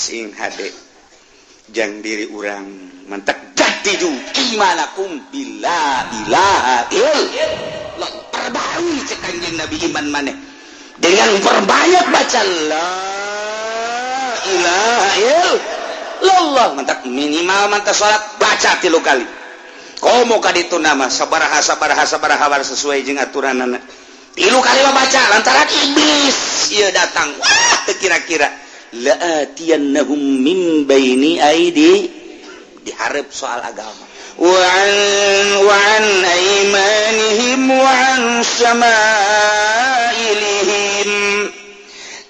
Sing hade jang diri urang. Mantak jaddidu imanakum bila ilaha illallah. Perbarui, cek Kanjeng Nabi, iman maneh dengan perbanyak baca la ilaha illallah. Mantak minimal mantak salat baca tilu kali. Komo ka ditu nama sabaraha sabaraha sabaraha, sesuai jeung aturan tilu kali baca, lantaran iblis ieu datang, wah, teu kira-kira. La'atiyannahum min baini aidi, diharap soal agama, wa an aimanihim wa an syama'ilihim.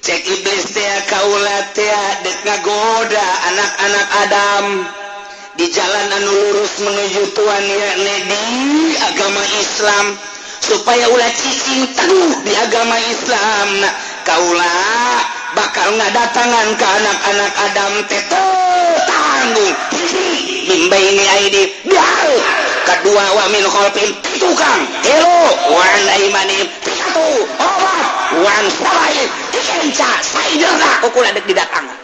Cek iblis teh, kaula teh dek ngagoda anak-anak Adam di jalan anu lurus menuju Tuhan, yakni di agama Islam, supaya ulah cicing teguh di agama Islam. Nah, kaula bakal ngadatangan ke anak-anak Adam teh tanggung. Min baini aidi, dihareup. Kedua, wa min khalfihim, tukang. Tilu, wa an aimanihim, satu, opat, wa an syama'ilihim, tikenca saidana kukula dek didatangan.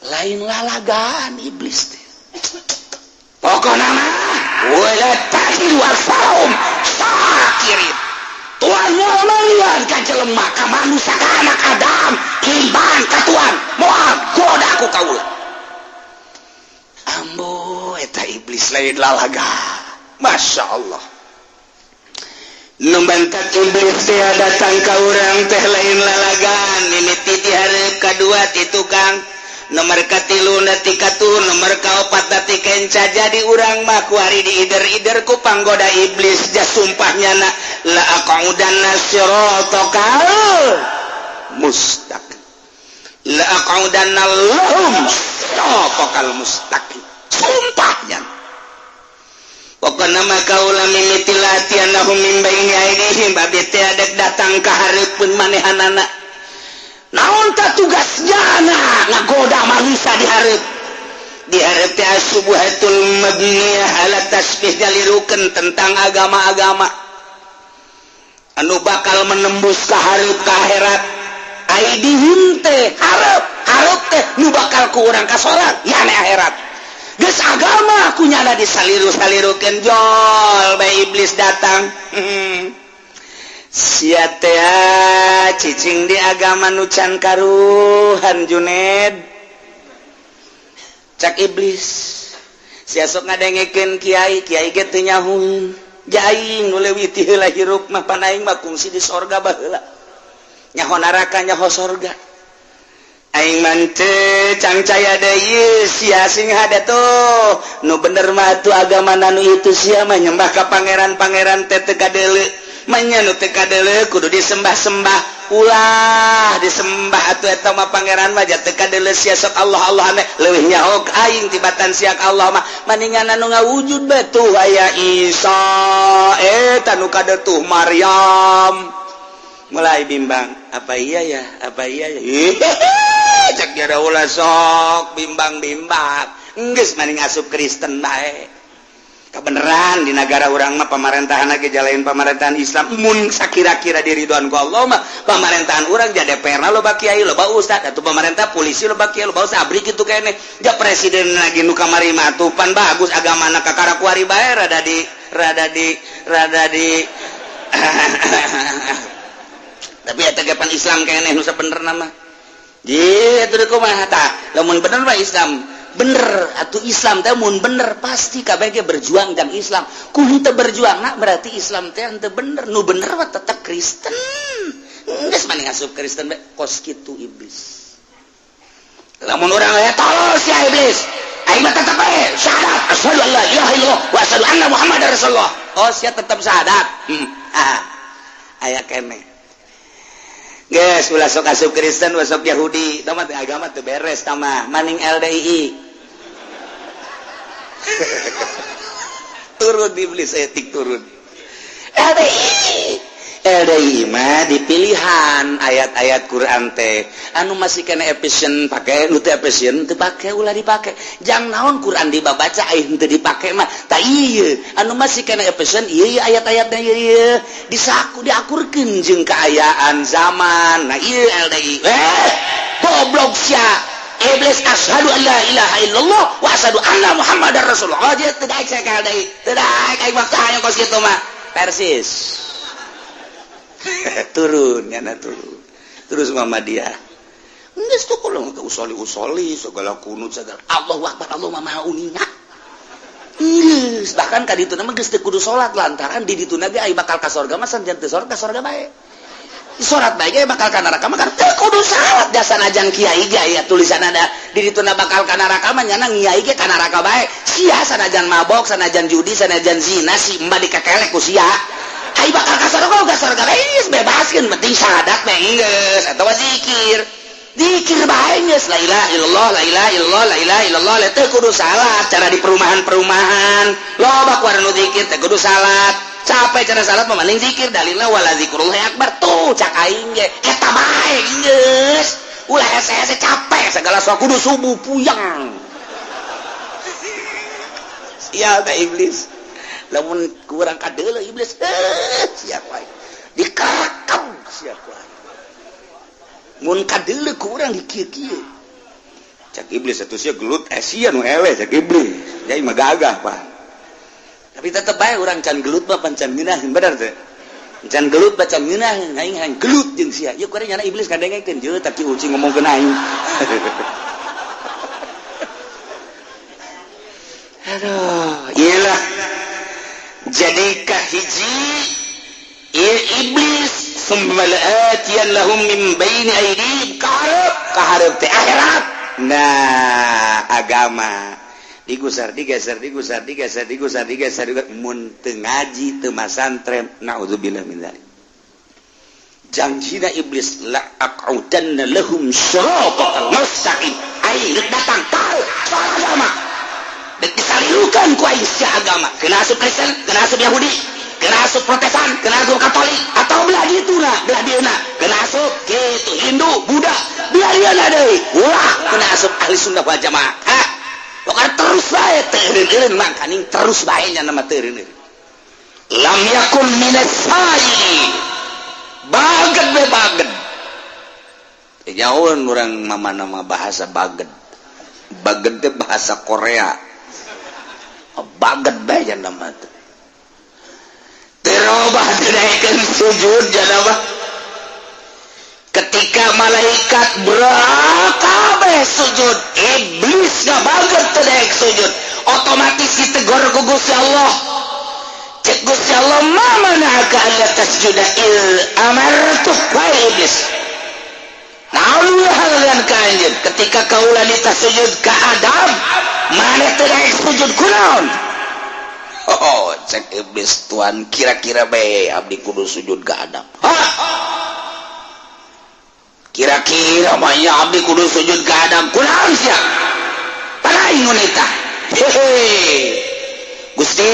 Lain lalagaan iblis teh. Pokokna mah wala tajidu aktsarahum syakirin. Tuhan moal manggihan ka jelema, ka manusia, ka anak Adam, iman ka Tuhan. Moal goda ku kaula. Ambo, eta iblis lain lalaga. Masya Allah. Nu mantak iblis teh datang ka urang teh lain lalagan. Mimiti di hareup, kadua ti tukang, nomor katilu ti katu, nomor kaopat ti kenca. Jadi urang mah kuari diider-ider ku panggoda iblis. Ja sumpahnya na, la aqudanna siratakal mustaqim, la aqudanna lahum siratakal mustaqim, sumpahnya. Pokokna mah kaula mimiti la'atiyannahum min baini aidihim, abdi teh adek datang ka hareupeun manehanana. Naon ta tugasnya ngagoda manusia di hareup? Di hareup teh asubuhatul mabniyah ala tasbih, nyalirukeun tentang agama-agama anu bakal menembus ka hareup, ka akhirat. Aidihim teh hareup, hareup teh nu bakal ku urang ka sorak, yani akhirat. Geus agama ku nyana disaliru-salirukeun, jol bae iblis datang. Sia teh cicing di agama nu can karuhan, Juned, cak iblis. Sia sok ngadengekeun kiai, kiai ge teu nyahueun. Aing nu leuwih ti heula hirup mah, pan aing mah kungsi di sorga baheula, nyaho neraka, nyaho sorga. Aing mah teu cangcaya deui. Sia sing hade tuh, nu bener mah tuh agama nanu itu. Sia mah nyembah ka pangeran-pangeran teh teu kadeuleu manya, nu teu kadeuleu kudu disembah-sembah. Ulah disembah atuh, eta mah pangeran mah teu kadeuleu. Sia sok Allah Allah ane leuwih nyaho aing tibatan sia. Allah mah maningan anu ngawujud bae tuh, aya Isa eta nu kadetuh Maryam. Mulai bimbang, apa iya ya, apa iya ya? Cek dia, ulah sok bimbang-bimbang, geus maning asup Kristen bae. Kebenaran di negara urang mah pemerintahan lagi jalanin pemerintahan Islam. Mun sakira-kira diridoan ku Allah mah, pemerintahan urang jadi DPR loba kiai, loba ustad atau pemerintah, polisi loba kiai, loba ustad, abri kitu kene. Ja presiden lagi nu kamari mah tuh pan bagus agama na, kakara kuari bae rada di rada di rada di, tapi eta ge pan Islam keneh nu sabenerna mah. Gitu kumaha tah lamun bener mah Islam bener atau Islam teh? Mun bener pasti KBG berjuang jang Islam. Ku henteu berjuang nak berarti Islam teh henteu bener. Nu bener mah tetep Kristen. Geus mending asup Kristen bae. Kos kitu iblis. Lamun urang aya tolol sia iblis, aing mah tetep bae syahadat, asyhadu an la ilaha illallah wa asyhadu anna muhammadar rasulullah. Oh, sia tetep syahadat. Ah, aya keneh. Geus ulah sok asup Kristen, ulah sok Yahudi. Tah mah agama teu beres tah mah, maning LDII. Turun iblis etik, turun. LDI LDI mah dipilihan ayat-ayat Quran teh anu masih kena efisien pakai, nu teu efisien teu pake, ulah dipake. Jang naon Quran dibabaca ai henteu dipake mah? Ta ieu anu masih kena efisien ieu ayat-ayatnya, ieu ieu disaku diakurkeun jeung kaayaan zaman. Nah, ieu LDI, eh, goblok sia. Iblis asyhadu an la ilaha illallah wa asyhadu anna Muhammadar Rasulullah. Oh, dia teu daek sakal deui. Teu daek aing mah hayang kos kitu mah. Persis. Turun nyana turun. Terus Muhammadiyah. Geus tuh kulo ke usoli-usoli segala kunut segala Allahu Akbar, Allah mah Maha uninga. Geus bahkan ka ditu mah geus teu kudu salat lantaran di ditu ge aya bakal ka sorga mah sanajan teu sorga sorga bae. Salat bae ge bakal ka neraka mah kan teu kudu salat jasa najang kiai ge aya tulisan ada di ditu bakal ka neraka mah nyana kiai ge ka neraka bae. Sia sanajan mabok, sanajan judi, sanajan zina si emba dikekelek ku sia. Ai bakal ka sorga ka sorga bae geus bebaskeun penting syahadat bae geus atawa zikir. Zikir bae geus la ilaha illallah la ilaha illallah la ilaha illallah teu kudu salat cara di perumahan-perumahan. Loba ku nu zikir teu kudu salat. Capek cara salat mah mending zikir dalilna wala zikrullahi akbar tuh cak aing ge eta bae geus. Ulah hese-hese capek segala sok kudu subuh puyeng. Sial teh iblis. Lamun kurang kadeuleu iblis siap wae. Dikarakam siap wae. Mun kadeuleu kurang di kieu-kieu. Cak iblis atuh sia gelut sia nu eleh cak iblis. Jadi mah gagah pak. Tapi tetep bae urang can gelut mah pan can ngeunaheun bener teh. Can gelut mah can ngeunaheun aing hayang gelut jeung sia. Ieu kuari nyana iblis kadengekeun jeuh tak ki ucing ngomongkeun aing. Aduh, iyalah. Jadi kahiji ieu iblis summa la'atiyan lahum min baini aydihim kaharep kaharep teh akhirat. Nah, agama digusar digeser digusar digeser digusar digeser mun teu ngaji teu masantren naudzubillah min dzalik. Janjina iblis la aqudanna lahum siratal mustaqim. Aing rek datang tahu soal agama. Dek disalilukan ku aing sia agama. Kena asup Kristen, kena asup Yahudi, kena asup Protestan, kena asup Katolik atau belah dituna, belah dieuna, kena asup kitu Hindu, Buddha, belah dieuna deui. Ulah kena asup ahli sunnah wal jamaah. Ha? Pokoknya terus bae teu eureun-eureun mangkaning terus bae nya nama teu eureun-eureun. Lam yakun minas sajidin. Baget be baget. Jauh orang mama nama bahasa baget. Baget teh bahasa Korea. Baget bae nya nama teh. Terobah dinaikeun sujud nya mah. Ketika malaikat berkabeh sujud, iblis ngabaget teu daek sujud, otomatis ditegur ku Gusti Allah. Cek Gusti Allah, ma mana'aka alla tasjuda il amartuk wahai iblis. Naon halangan ka anjeun ketika kaula nitah sujud ka Adam, maneh teu daek sujud kunaon? Oh, cek iblis, tuan kira-kira bae abdi kudu sujud ka Adam. Hah? Kira-kira mah nya abdi kudu sujud ka Adam kunaon sia? Panaing nu nitah. Hehe. Gusti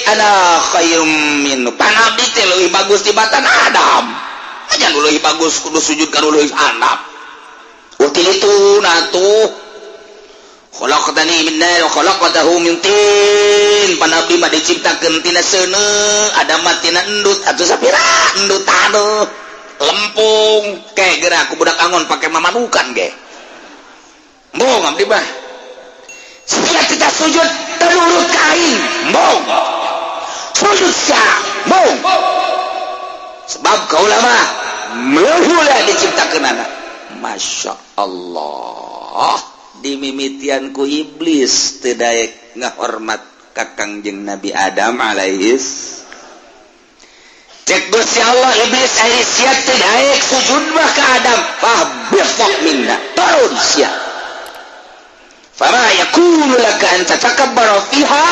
ana khairum min. Pan abdi teh leuwih bagus tibatan Adam. Aja nu leuwih bagus kudu sujud ka nu leuwih handap. Util itu natuh. Khalaqtani min nar wa khalaqtahu min tin. Pan abdi mah diciptakeun tina seuneu, Adam mah tina endut atuh sapira endut aduh. Lempung kayak gerak aku budak angon pakai mamanukan ge. Mbong abdi mah. Sia kita sujud tenurut ka aing. Mbong. Sujud sia. Mbong. Sebab kaula mah meuhula diciptakeun anak. Masya Allah. Dimimitian ku iblis teu daek ngahormat ka Kangjeng Nabi Adam alaihis. Cek Gusti Allah iblis ari sia teu daek sujud mah ka Adam, fahbit minna, turun sia. Fama yakunu laka an tatakabbara fiha.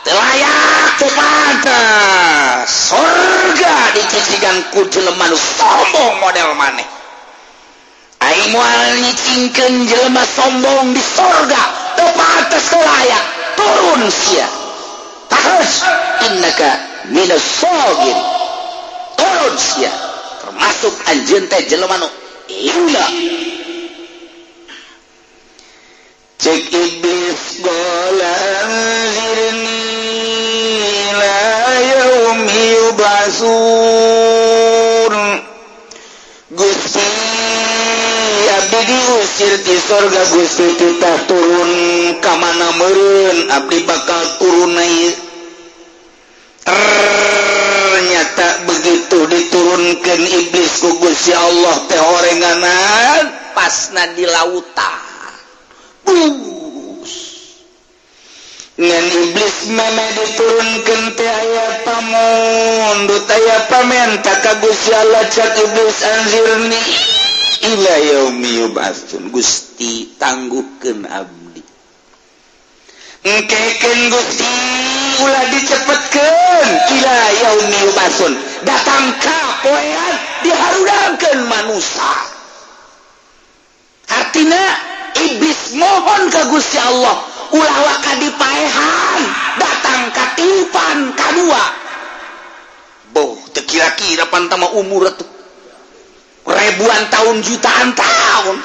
Teu layak teu pantas surga dicicigan ku jelema nu sombong model maneh. Aing moal nyicingkeun jelema sombong di surga, teu pantas teu layak, turun sia. Terus innaka minas sagir. Turun sia. Termasuk anjeun teh jelema nu hina. Cek iblis qala anzirni ila yaumi yub'atsun. Gusti abdi diusir ti sorga, Gusti titah turun ka mana meureun abdi bakal turun ieu. Ternyata begitu diturunkan iblis ku Gusti Allah teh orenganan pasna di lautan. Bus. Ngan iblis meme diturunkan teh aya pamundut, aya pamenta ka Gusti Allah. Cak iblis, "Anzirni ila yaumi yub'atsun." Gusti, tangguhkeun abdi, engkekeun Gusti, ulah dicepetkeun, ila yaumi yub'atsun, datang ka poean diharudangkeun manusia. Artinya iblis mohon ke Gusti Allah ulah waka dipaehan datang ka tiupan kadua. Boh, teu kira-kira pantama umur tuh ribuan tahun, jutaan tahun.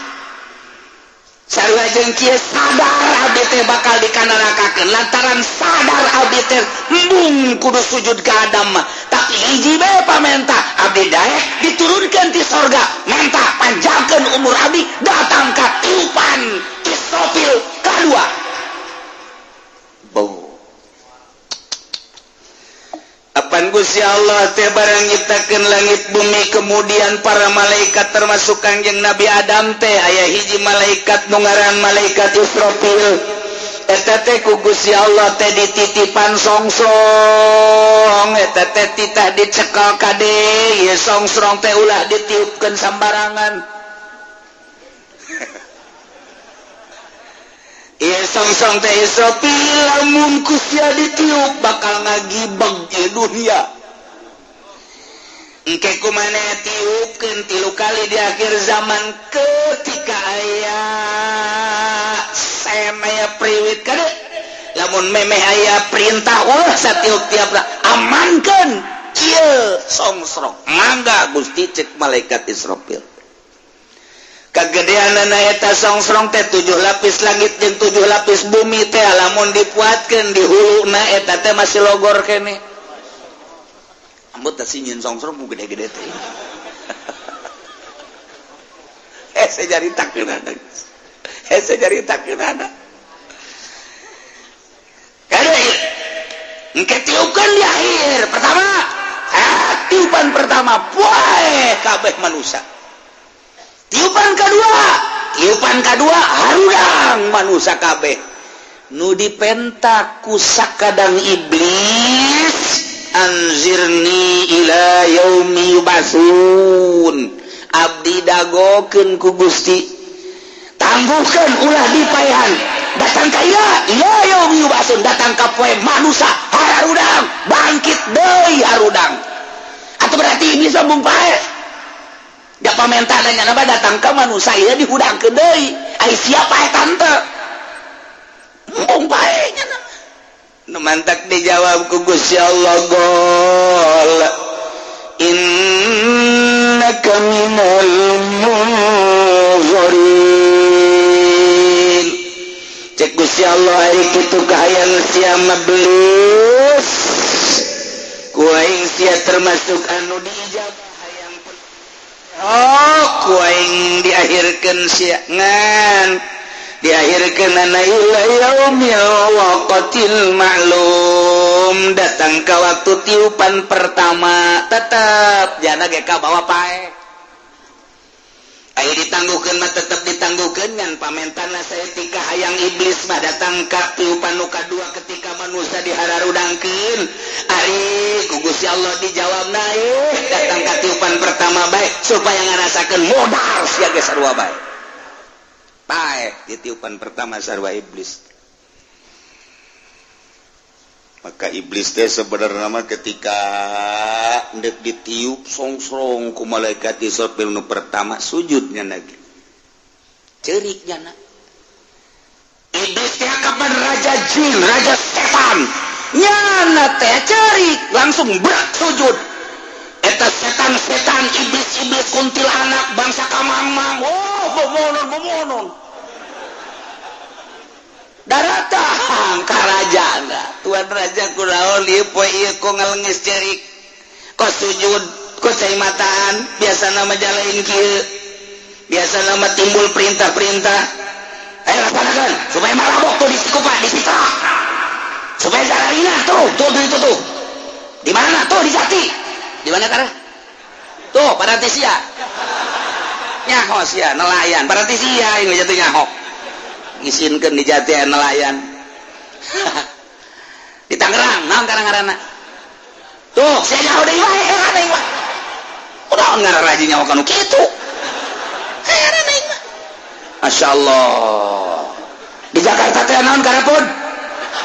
Sarua jeung kieu, sadar abdi teh bakal dikanarakakeun, lantaran sadar abdi teh embung kudu sujud ka Adam mah. Tapi hiji bae pamenta abdi, daek diturunkeun ti sorga, menta panjangkeun umur abdi datang ka tiupan Israfil kadua. Boh. Apan Gusti Allah teh barang nyiptakeun langit bumi, kemudian para malaikat termasuk Kangjeng Nabi Adam teh, aya hiji malaikat nu ngaran malaikat Israfil. Eta teh ku Gusti Allah teh dititipan songsrong. Eta teh titah dicekal, "Kade, ieu songsrong teh ulah ditiupkeun sambarangan." Ieu songsrong teh Israfil lamun ku sia ditiup bakal ngagibeg di dunia. Engke ku maneh tiupkeun tilu kali di akhir zaman ketika aya sem, aya priwit. "Kade, lamun memeh aya perintah, ulah satiup tiap, amankeun ieu songsrong." "Mangga, Gusti," cek malaikat Israfil. Kagedean eta songsrong teh tujuh lapis langit jeung tujuh lapis bumi teh lamun dipuatkeun di huluna eta teh masih logor kene. Ambut teh nyieun songsrong mu gede-gede teh. Hese nyaritakeun, hese nyaritakeun. Kade, engke tiupkeun di akhir pertama. Ah, tiupan pertama poe kabeh manusia. Tiupan kedua, tiupan kedua harudang manusia kabeh. Nu dipenta ku sakadang iblis, "Anzirni ila yaumi yub'atsun," abdi dagokeun ku Gusti, tangguhkeun, ulah dipaehan datang ka ila ila yaumi yub'atsun, datang ka poe manusia harudang bangkit deui harudang. Atau berarti iblis mah pae. Da pamenta nya nama datang ke manusia ieu dihudangkeun deui. Ai siapa eta tante? Embung pae nya. Nu mantak dijawab ku Gusti Allah, gol, "Innaka minal munzirin." Cek Gusti Allah, ari kitu kahayang sia mah belis, ku aing sia termasuk anu diijabah hayang. Oh, ku aing diakhirkeun sia, ngan diakhirkeun ila yaumil waqtil ma'lum, datang ke waktu tiupan pertama. Tetep jana ge ka bawa pae. Ayo ditangguhkeun mah tetep ditangguhkeun, ngan pamentana saeutik hayang iblis mah datang ka tiupan nu kadua ketika manusia dihararudangkeun. Ari ku Gusti Allah dijawab naik datang ka tiupan pertama bae supaya ngarasakeun modal sia ge sarua bae. Pae di tiupan pertama sarua iblis. Maka iblis teh sebenarnya mah ketika ndek ditiup songsrong ku malaikat Israfil nu pertama, sujudnya lagi ceriknya na. Iblis teh kapan raja jin, raja setan, nyana teh cerik langsung berak sujud. Eta setan-setan, iblis-iblis, kuntilanak, bangsa kamang-mang, oh, bomonon bomonon daratang ka raja. "Tuan raja, kunaon ieu poe ieu kok ngalengis cerik, kok sujud, kok cai mataan? Biasa nama jalain kieu." Biasa nama timbul perintah-perintah, ayo laksanakan supaya malabok tuh di Cikupa, di Citra, supaya Zararina tuh tuh tuh itu tuh di mana tuh, di Jati, di mana tara tuh Paratisia nyaho sia nelayan Paratisia ini jatuh nyaho ngisinkeun di Jati nelayan di Tangerang naon karang-karana tuh sia nyaho deui wae heran aing mah. Udah ngararaji nyaho kanu kitu, heran aing mah. Masya Allah, di Jakarta teh naon karapun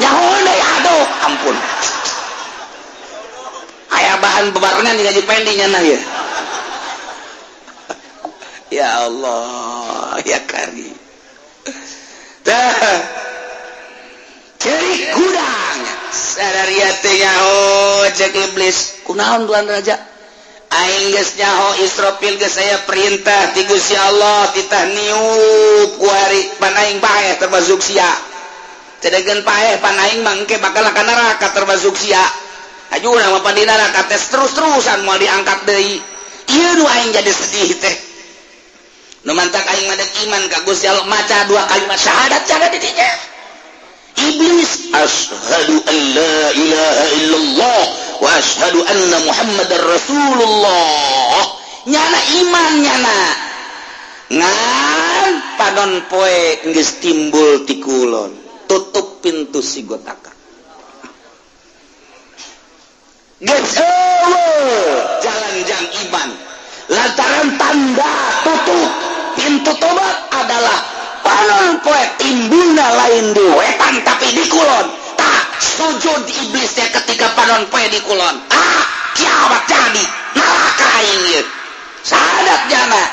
nyaho deui, aduh ampun, aya bahan bebarengan di gaji pendi nya ya. Ya Allah ya kari. Tah cerik gudang sadaria teh nyaho. Cek iblis, "Kunaon, Tuan Raja?" "Aing geus nyaho Israfil geus aya perintah ti Gusti Allah, titah niup kuari, pan aing paeh termasuk sia. Cedegeun paeh, pan aing mah engke bakal ka neraka termasuk sia. Ajuna mah pan di neraka teh terus-terusan moal diangkat deui. Ieu nu aing jadi sedih teh. Nu mantak aing mah iman ka Gusti Allah, maca dua kalimat syahadat cara di dinya." Iblis, "Asyhadu an la ilaha illallah wa asyhadu anna Muhammadar Rasulullah." Nyana iman, nyana ngan panon poe geus timbul ti kulon, tutup pintu sigotaka, geus jalan jang iman, lantaran tanda tutup pintu tobat adalah panon poe timbulna lain di wetan tapi di kulon. Tak sujud iblisnya ketika panon poe di kulon. Ah, kiamat jadi, neraka aing ieu. Syahadat jana.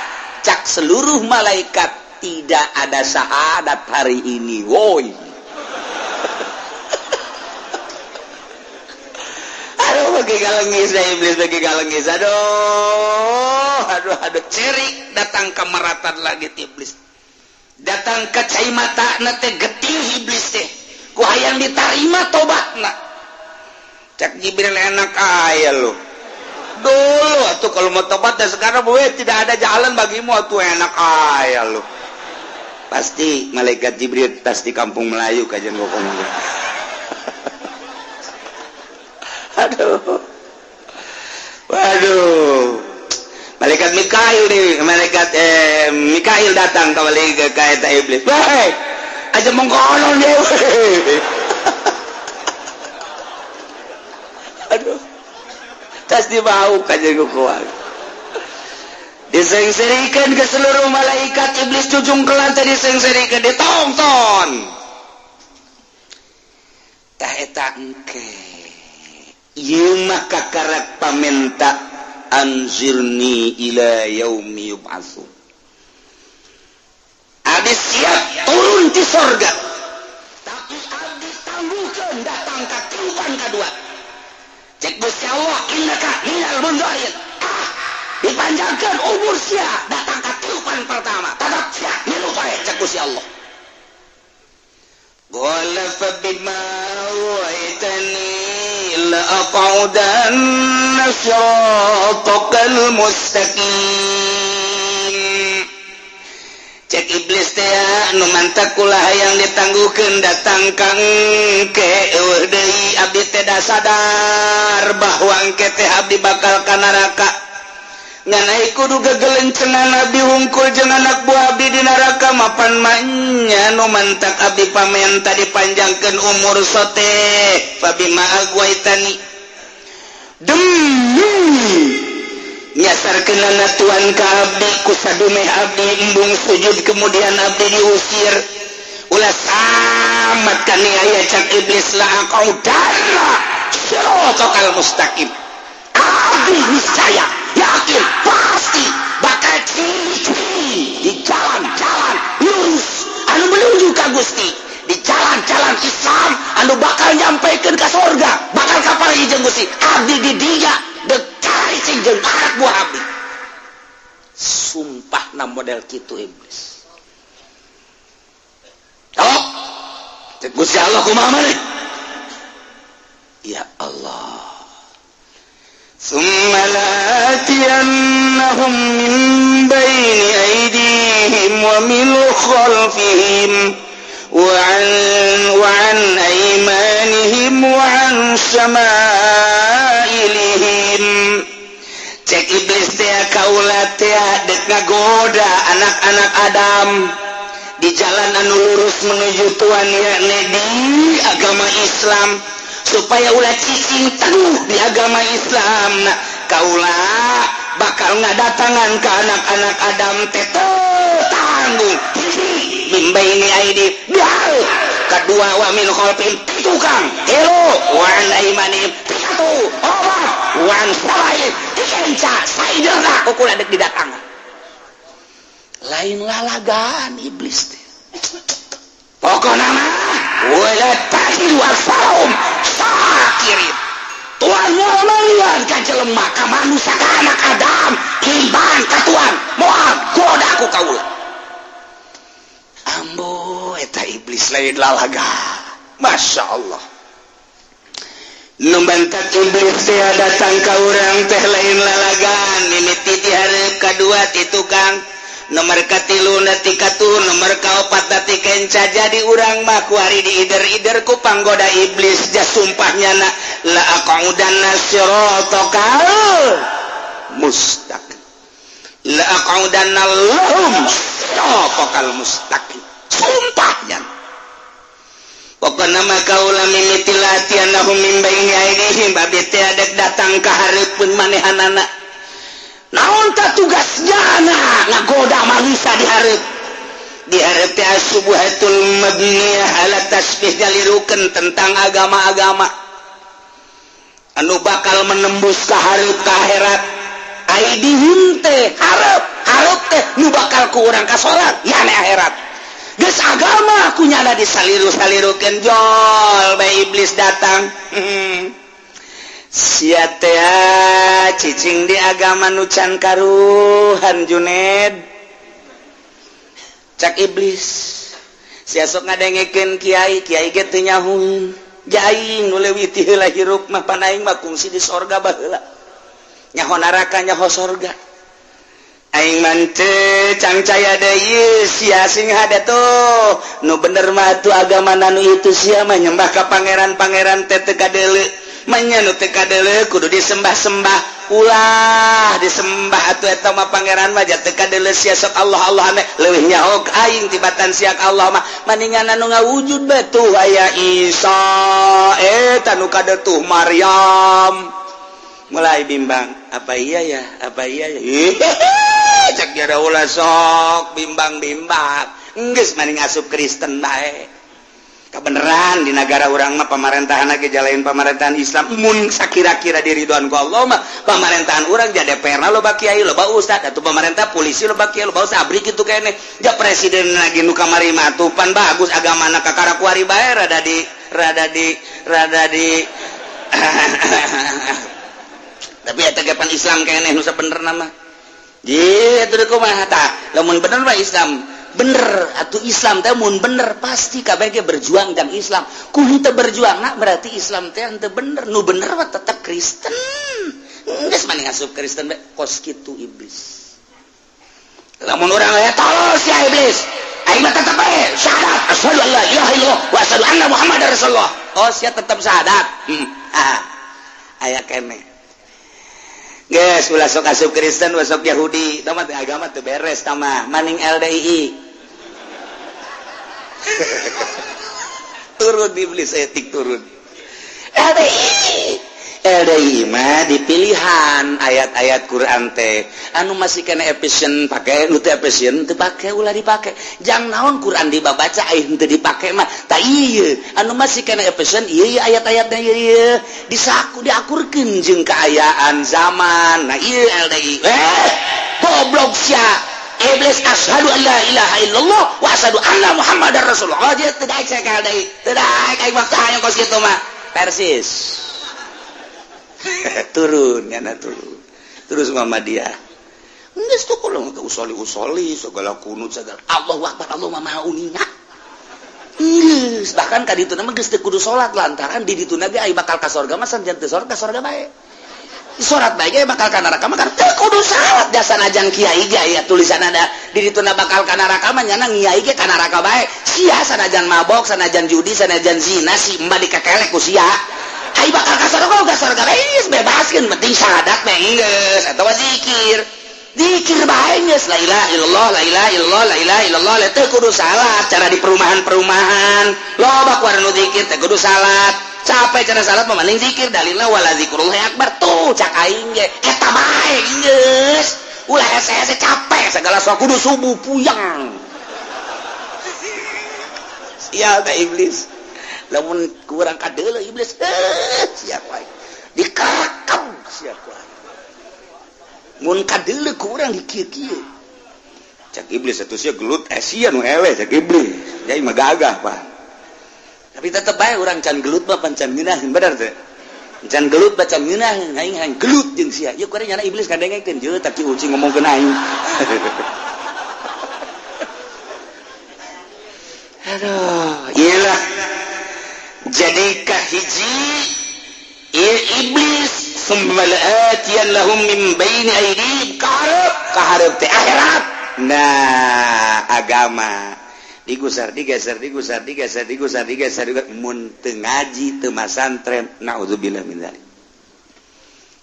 Cak seluruh malaikat, "Tidak ada syahadat hari ini, woi." Aduh, bagi galengis ya iblis, bagi galengis. Aduh, aduh, aduh, cerik datang ke meratan lagi iblis. Datang ke cai mata na teh getih iblis teh. Ku hayang ditarima tobatna. Cak Jibril, "Enak aya lu. Dulu atuh kalau mau tobat dan sekarang gue tidak ada jalan bagimu atuh, enak aya lu." Pasti malaikat Jibril tas di kampung Melayu kajian ngomong. Aduh. Waduh. Malaikat Mikail nih, malaikat Mikail datang kembali ke kaita iblis. "Wahai, aja mengkonon dia." Aduh. Tas dibau kajian kuat. Disengserikan ke seluruh malaikat, iblis cucung ke lantai disengserikan, ditonton. Tah eta engke. Ieu mah kakarak pamenta anzirni ila yaumi yub'atsun. Abdi siap turun di sorga. Tapi abdi tangguhkeun datang ka tiupan kadua. Cek Gusti Allah, "Innaka minal mundzirin." Ah, dipanjangkan umur sia datang ka tiupan pertama. Tetap sia milu bae cek Gusti Allah. Qala fa bima aghwaytani la aq'udanna siratakal mustaqim. Cek iblis teh, "Nu mantak kula hayang ditangguhkeun datang kang ke eueuh deui, abdi teh da sadar bahwa engke teh abdi bakal ka neraka. Ngan ai kudu gegelencengan abdi hungkul jeung anak buah abdi di neraka mapan manya. Nu mantak abdi pamenta dipanjangkeun umur sote, fabima aghwaytani, demi nyasarkeunana Tuan ka abdi ku sadumeh abdi embung sujud kemudian abdi diusir, ulah samat kaniaya," cak iblis, "la aq'udanna siratal mustaqim." Abdi niscaya yakin pasti bakal ciri di jalan-jalan lurus anu menuju ka Gusti, di jalan-jalan Islam anu bakal nyampaikan ke sorga, bakal kapal jeung Gusti. Abdi di dia dek cari jeung anak buah abdi. Sumpah na model kitu iblis. Oh, cek Gusti Allah, kumaha maneh? Ya Allah. Summa la'atiyannahum min baini aydihim. wa min khalfihim wa an aymanihim wa an syama'ilihim. Cek iblis teh, kaula teh dek ngagoda anak-anak Adam di jalan anu lurus menuju Tuhan, yakni di agama Islam, supaya ulah cicing teguh di agama Islam. Nah, kaula bakal ngadatangan ke anak-anak Adam teh tanggung hiji min baini aidi dihareup, kedua wa min khalfihim tukang, tilu wa an aimanihim satu opat wa an syama'il dikenca saiderna kukula dek didatangan. Lain lalagan iblis teh, pokokna mah wala tajidu aktsarahum syakirin. Tuhan mau ka jelema, ka manusia, ka anak Adam, iman ka Tuhan moal goda ku kaula. Ambo, eta iblis lain lalaga, Masya Allah. Nu bantak iblis teh datang ka urang teh lain lalagan. Mimiti di hareup, kadua ti tukang, nomor katilu ti katuhu, nomor kaopat ti kenca. Jadi urang mah kuari diider-ider ku panggoda iblis. Ja sumpahnya na, la aqudanna siratakal mustaqim, la aqudanna lahum siratakal mustaqim, sumpahnya. Pokokna mah kaula mimiti la'atiyannahum min baini aidihim, babi teh datang ka hareupeun manehanana. Naon ta tugasnya na ngagoda manusia di hareup? Di hareup teh asubuhatul mabniyah ala tasbih, nyalirukeun tentang agama-agama anu bakal menembus ka hareup, ka akhirat. Aidihim teh hareup, hareup teh nu bakal ku urang ka salat, yani akhirat. Geus agama ku nyana disaliru-salirukeun, jol bae iblis datang. Sia teh cicing di agama nu can karuhan, Juned, cak iblis. Sia sok ngadengekeun kiai, kiai ge teu nyahueun. Aing nu leuwih ti heula hirup mah, pan aing mah kungsi di sorga baheula, nyaho neraka, nyaho sorga. Aing mah teu cangcaya deui. Sia sing hade tuh, nu bener mah tuh agama nu itu. Sia mah nyembah ka pangeran-pangeran teh teu kadeuleu manya, nu teu kadeuleu kudu disembah-sembah. Ulah disembah atuh eta mah, pangeran mah teu kadeuleu. Sia sok Allah Allah ame leuwih nyaho aing tibatan sia. Allah mah maningan anu ngawujud betuh aya Isa, eta nu kadetuh Maryam. Mulai bimbang, apa iya ya, apa iya ya? Cek jara, ulah sok bimbang-bimbang, geus maning asup Kristen bae. Kebenaran di negara urang mah pemerintahan lagi jalanin pemerintahan Islam, mun sakira-kira diridhoan ku Allah mah. Pemerintahan urang jadi DPR loba kiai, loba ustad atau pemerintah, polisi loba kiai, loba ustad, abri kitu kene. Ja presiden lagi nu kamari mah tuh pan bagus agamana, kakara kuari bae rada di tapi eta ge pan Islam keneh nu sabenerna mah. Ji atuh kumaha tah lamun bener mah Islam bener atau Islam teh? Mun bener pasti KBG berjuang dan Islam ku henteu berjuang nah berarti Islam teh henteu bener. Nu bener mah tetep Kristen, geus mending asup Kristen bae. Kos kitu iblis. Lamun urang aya tolol sia iblis, aing mah tetep bae syahadat, asyhadu an la ilaha illallah wa asyhadu anna muhammadar rasulullah. Oh, sia tetep syahadat, ah aya keneh. Geus ulah sok asup Kristen, ulah sok Yahudi, tah mah agama teu beres tah mah, maning LDII. Turun iblis etik, turun LDI. LDI mah dipilihan ayat-ayat Quran teh anu masih kena efisien pakai, nu teu efisien teu pake, ulah dipake. Jang naon Quran dibabaca ai henteu dipake mah? Ta ieu anu masih kena efisien ieu, ieu ayat-ayatna ieu, ieu disaku diakurkeun jeung kaayaan zaman. Nah, ieu LDI. Eh, goblok sia iblis, asyhadu an la ilaha illallah wa asyhadu anna muhammadar rasulullah. Oh, dia teu daek saya ka LDI, teu daek aing mah hayang kos kitu mah. Persis turun nyana, turun terus Muhammadiyah. Geus tuh kalau usoli usoli segala kunut segala Allahu akbar, Allah mah maha uninga. Geus bahkan ka ditu mah geus teu kudu salat, lantaran di ditu ge ai bakal ka sorga mah sanajan teu sorga, sorga bae. Salat bae ge bakal ka neraka mah teu Kudu salat jasa najan kiai ge aya tulisan ada di dituna bakal ka neraka mah, nyana ngiyai ge ka neraka bae sia. Sanajan mabok, sanajan judi, sanajan zina, si mbak dikekelek ku sia. Ai bakal ka surga, ka surga bae, geus bebaskeun. Penting syahadat mah geus atawa zikir, zikir bae geus, la ilaha illallah, la ilaha illallah, la ilaha illallah. Teu kudu salat. Cara di perumahan-perumahan loba ku nu zikir, teu kudu salat, capek cara salat mah, mending zikir. Dalilna wala zikrullah akbar. Tuh, cak aing ge eta bae geus, ulah hese-hese capek segala sok kudu subuh, puyeng. Sial teh iblis. Lamun kurang kadeuleu iblis, eh, siap wae dikarakam, siap wae mun kadeuleu kurang dikieu-kieu. Cak iblis, atuh sia gelut, eh, sia nu eleh. Cak iblis, jadi mah gagah, Pak. Tapi tetep bae urang can gelut mah pan can ngeunaheun, bener teh? Can gelut mah can ngeunaheun. Aing hayang gelut jeung sia ieu kuari, nyana iblis kadengekeun jeung tak uci ngomongkeun aing. Aduh, iyalah. Jadi kahiji ieu iblis, summa la'atiyan lahum min baini aydihim, kaharep, kaharep teh akhirat. Nah, agama digusar, digeser, digusar, digeser, digusar, digeser juga. Mun teu ngaji, teu masantren, naudzubillah min dzalik,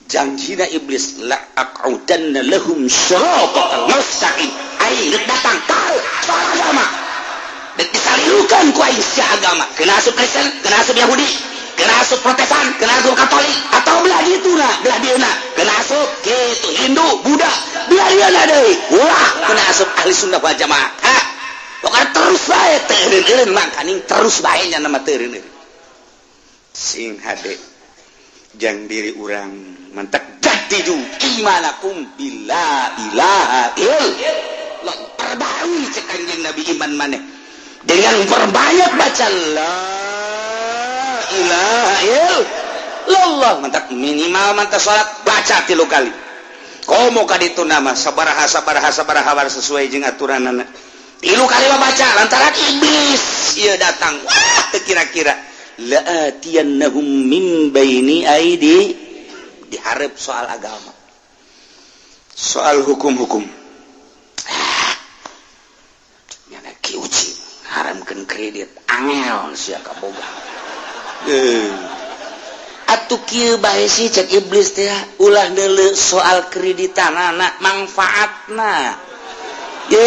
janjina iblis, la aq'udanna lahum siratal mustaqim. Aing rek datang ka soal agama, dek disalilukan ku aing sia agama. Kena asup Kristen, kena asup Yahudi, kena asup Protestan, kena asup Katolik, atau belah dituna, belah dieuna, kena asup gitu Hindu, Buddha, belah dieuna deui, ulah kena asup ahli sunnah wal jamaah. Ha, pokoknya terus bae teureun-eureun, makaning terus bae nya nama teureun. Sing hade jang diri urang, mantak jaddidu imanakum bila ilaha illallah. Perbarui, cek Kanjeng Nabi, iman maneh dengan perbanyak baca la ilaha illallah. Mantak minimal mantak salat baca tilu kali, komo ka ditu nama sabaraha, sabaraha, sabaraha, sesuai jeung aturanana, tilu kali mah baca, lantaran iblis ieu datang, wah, teu kira-kira. La'atiyannahum min baini aidi, diharap soal agama, soal hukum-hukum. Ah, nyana Ki Uci haramkeun kredit, angel sia kaboga. Eh, atuh kieu bae sih, cek iblis teh, ulah deuleu soal kreditanana, manfaatna. Ye,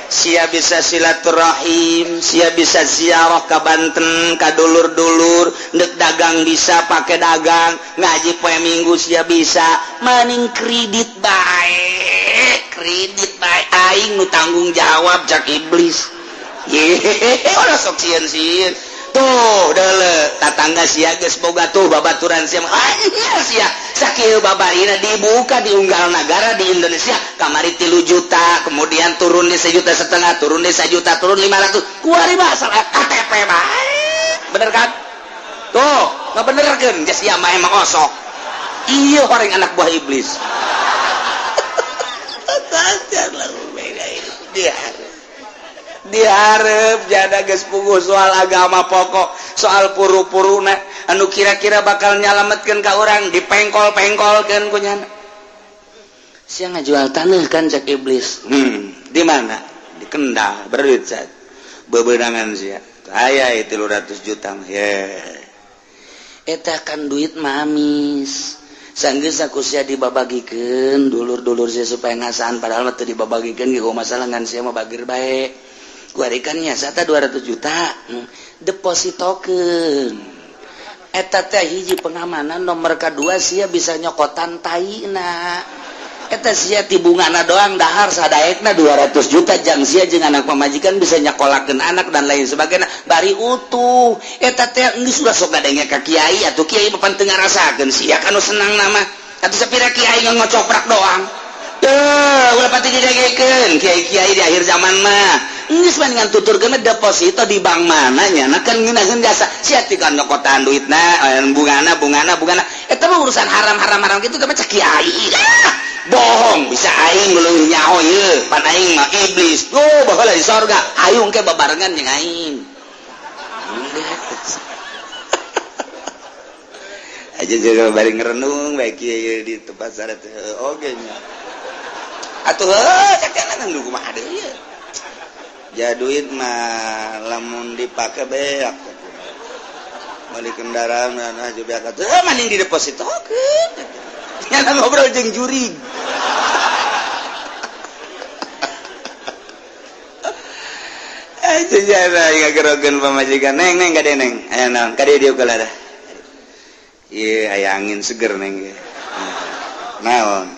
sia bisa silaturahim, sia bisa ziarah ke Banten ka dulur-dulur, ndek dagang bisa pakai dagang, ngaji poe Minggu sia bisa, maning kredit bae, kredit bae aing nu tanggung jawab, cak iblis. Ye, ulah sok sieun-sieun. Tuh, deuleu tatangga sia geus boga tuh, babaturan sia mah sia sakieu babarina dibuka di unggal negara di Indonesia. Kamari 3 juta, kemudian turun di 1,5 juta, turun di 1 juta, turun 500. Kuari mah asal KTP bae, bener kan? Tuh, nggak bener kan? Geus sia mah emang osok, iya, orang anak buah iblis. Diharap jada geus puguh soal agama, pokok soal puru-puruna anu kira-kira bakal nyalametkeun ka urang dipengkol-pengkolkeun ku nyana. Sia ngajual tanah kan, cak iblis. Di mana? Di Kendal. Berit saat bebenangan sia aya 300 juta mah ye, eta kan duit mamis. Sanggeus aku sia dibabagikeun dulur-dulur sia supaya ngasaan, padahal mah teu dibabagikeun ge masalah, ngan sia mah bagir bae. Kuari kan nya sata 200 juta, depositokeun eta teh hiji pengamanan. Nomor kedua, sia bisa nyokotan taina eta sia ti bungana doang, dahar sadaekna 200 juta jang sia jeung anak pamajikan, bisa nyakolakeun anak dan lain sebagainya, bari utuh eta teh. Geus ulah sok ngadenge ka kiai atuh, kiai mah pan teu ngarasakeun. Sia kanu senang nama atuh, sapira kiai ngocoprak doang. Tuh, ulah pati didengekeun kiai-kiai di akhir zaman mah. Geus mendingan tuturkeun deposito di bank mana, nya kan ngeunaheun jasa sia ti kan nyokotan duitna, bungana, bungana, bungana. Eta mah urusan haram-haram haram gitu mah cek kiai. Ah, bohong, bisa aing leuwih nyaho ieu, pan aing mah iblis. Oh, baheula di sorga hayung ke babarengan jeung aing. Aja juga bari ngerenung bae kieu di tempat syarat oge nya. Atuh heuh cek nu kumaha deui ieu. Ja duit mah lamun dipake beak. Meuli kendaraan nah beak atuh mending didepositokeun. Nya ngobrol jeung jurig. Aja pamajikan neng neng kade neng aya naon kade dieu keula dah. Ieu aya angin seger neng ge. Naon?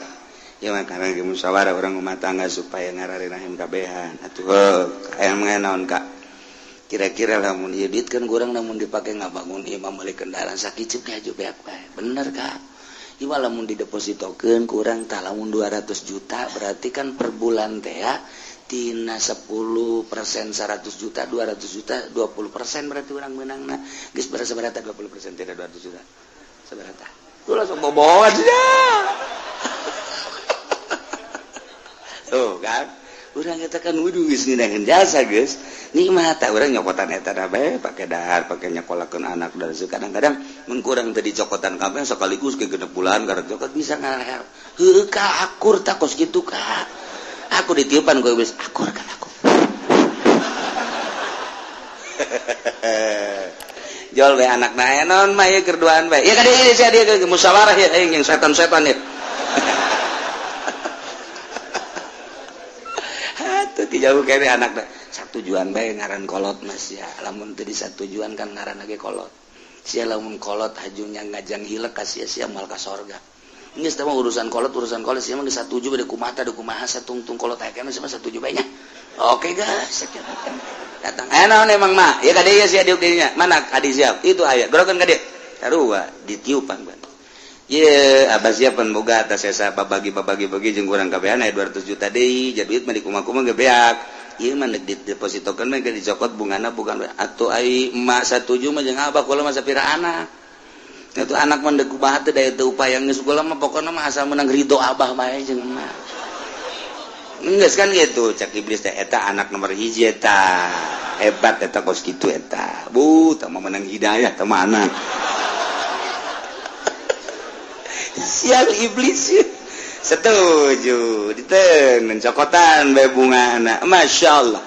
Ieu mah karena ge musyawarah urang rumah tangga supaya ngararenaheun kabehan. Atuh heuh aya naon Kak? Kira-kira lamun ieu duit kan kurang lamun dipake ngabangun ieu mah meuli kendaraan sakiceup ge aju beak bae. Bener Kak. Ieu mah lamun didepositokeun kurang tah lamun 200 juta berarti kan per bulan teh ya tina 10% 100 juta 200 juta 20% berarti orang menangna geus berasa berata 20% tidak 200 juta seberata lu langsung boboan ya. Tuh kan urang eta kan wudu geus ngeunaheun jasa geus nikmat tah urang nyokotan eta bae pake dahar pake nyekolakeun anak dan kadang-kadang mun kurang teu dicokotan kabeh sekaligus ke genep bulan karek cokot bisa ngaleher heueuh ka akur tah kos kitu ka aku ditiupan gue iblis akur kan aku. Jol we anak na non mah ieu kerduaan bae. Ya ka dieu sia dieu ke musyawarah ya aing jeung setan-setan ya. Atuh ti jauh kene anak satujuan bae ngaran kolot mas ya. Lamun teu disatujuan kan ngaran ge kolot. Sia lamun kolot hajunya ngajang hilek ka sia sia moal ka sorga. Geus teh mah urusan kolot sia mah geus satuju bade kumaha teh kumaha satungtung kolot aya keneh sia mah satuju bae nya. Oke guys, datang. Naon emang mah? Ya ka dieu sia diuk dieu nya. Mana adi siap? Itu aya. Gorokeun ka dieu. Sarua ditiupan ban. Ye, abah siap pan boga atas sesa babagi-babagi bagi jeung urang kabehan aya 200 juta deui, jadi duit mah dikumaha-kumaha ge beak. Ieu mah deuk didepositokeun mah ge dicokot bungana bukan atuh ai emak satuju mah jeung abah kula mah sapira anak. Itu anak mah deuk kumaha teh daya teu upaya geus kula mah pokona mah asal menang ridho abah bae jeung emak. Geus kan gitu cak iblis teh eta anak nomor hiji eta. Hebat eta kos kitu eta. Bu, tah mah menang hidayah tah mah anak. Sial iblis setuju diteun cokotan bae bungana. Masya Allah.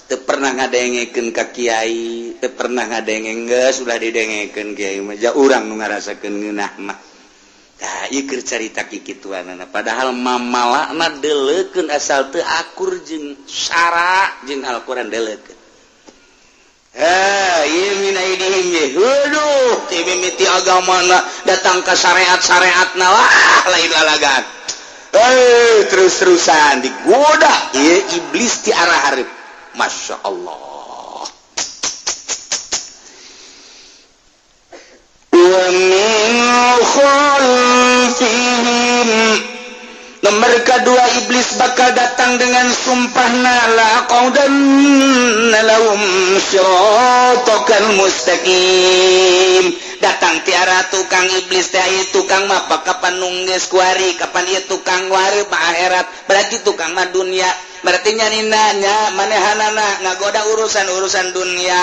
Teu pernah ngadengekeun ka kiai, teu pernah ngadenge geus ulah didengekeun kiai mah ja urang nu ngarasakeun ngeunah mah. Tah ieu keur carita kikituanana padahal mamalakna deuleukeun asal teu akur jeung syara jeung Al-Qur'an deuleukeun. Eh, ieu min aidihim ye. Heuduh, ti mimiti agamana datang ka syariat-syariatna wah lain lalagan. Terus-terusan digoda ieu iblis ti arah hareup. Masya Allah. Wa min khalfihim. Nomor kedua iblis bakal datang dengan sumpahna la qaudanna lahum siratal mustaqim. Datang tiara tukang iblis teh ieu tukang mah kapan nunggeus kuari, kapan ieu tukang wari mah akhirat, berarti tukang mah dunia. Berarti nyanina nya manehanana ngagoda urusan-urusan dunia.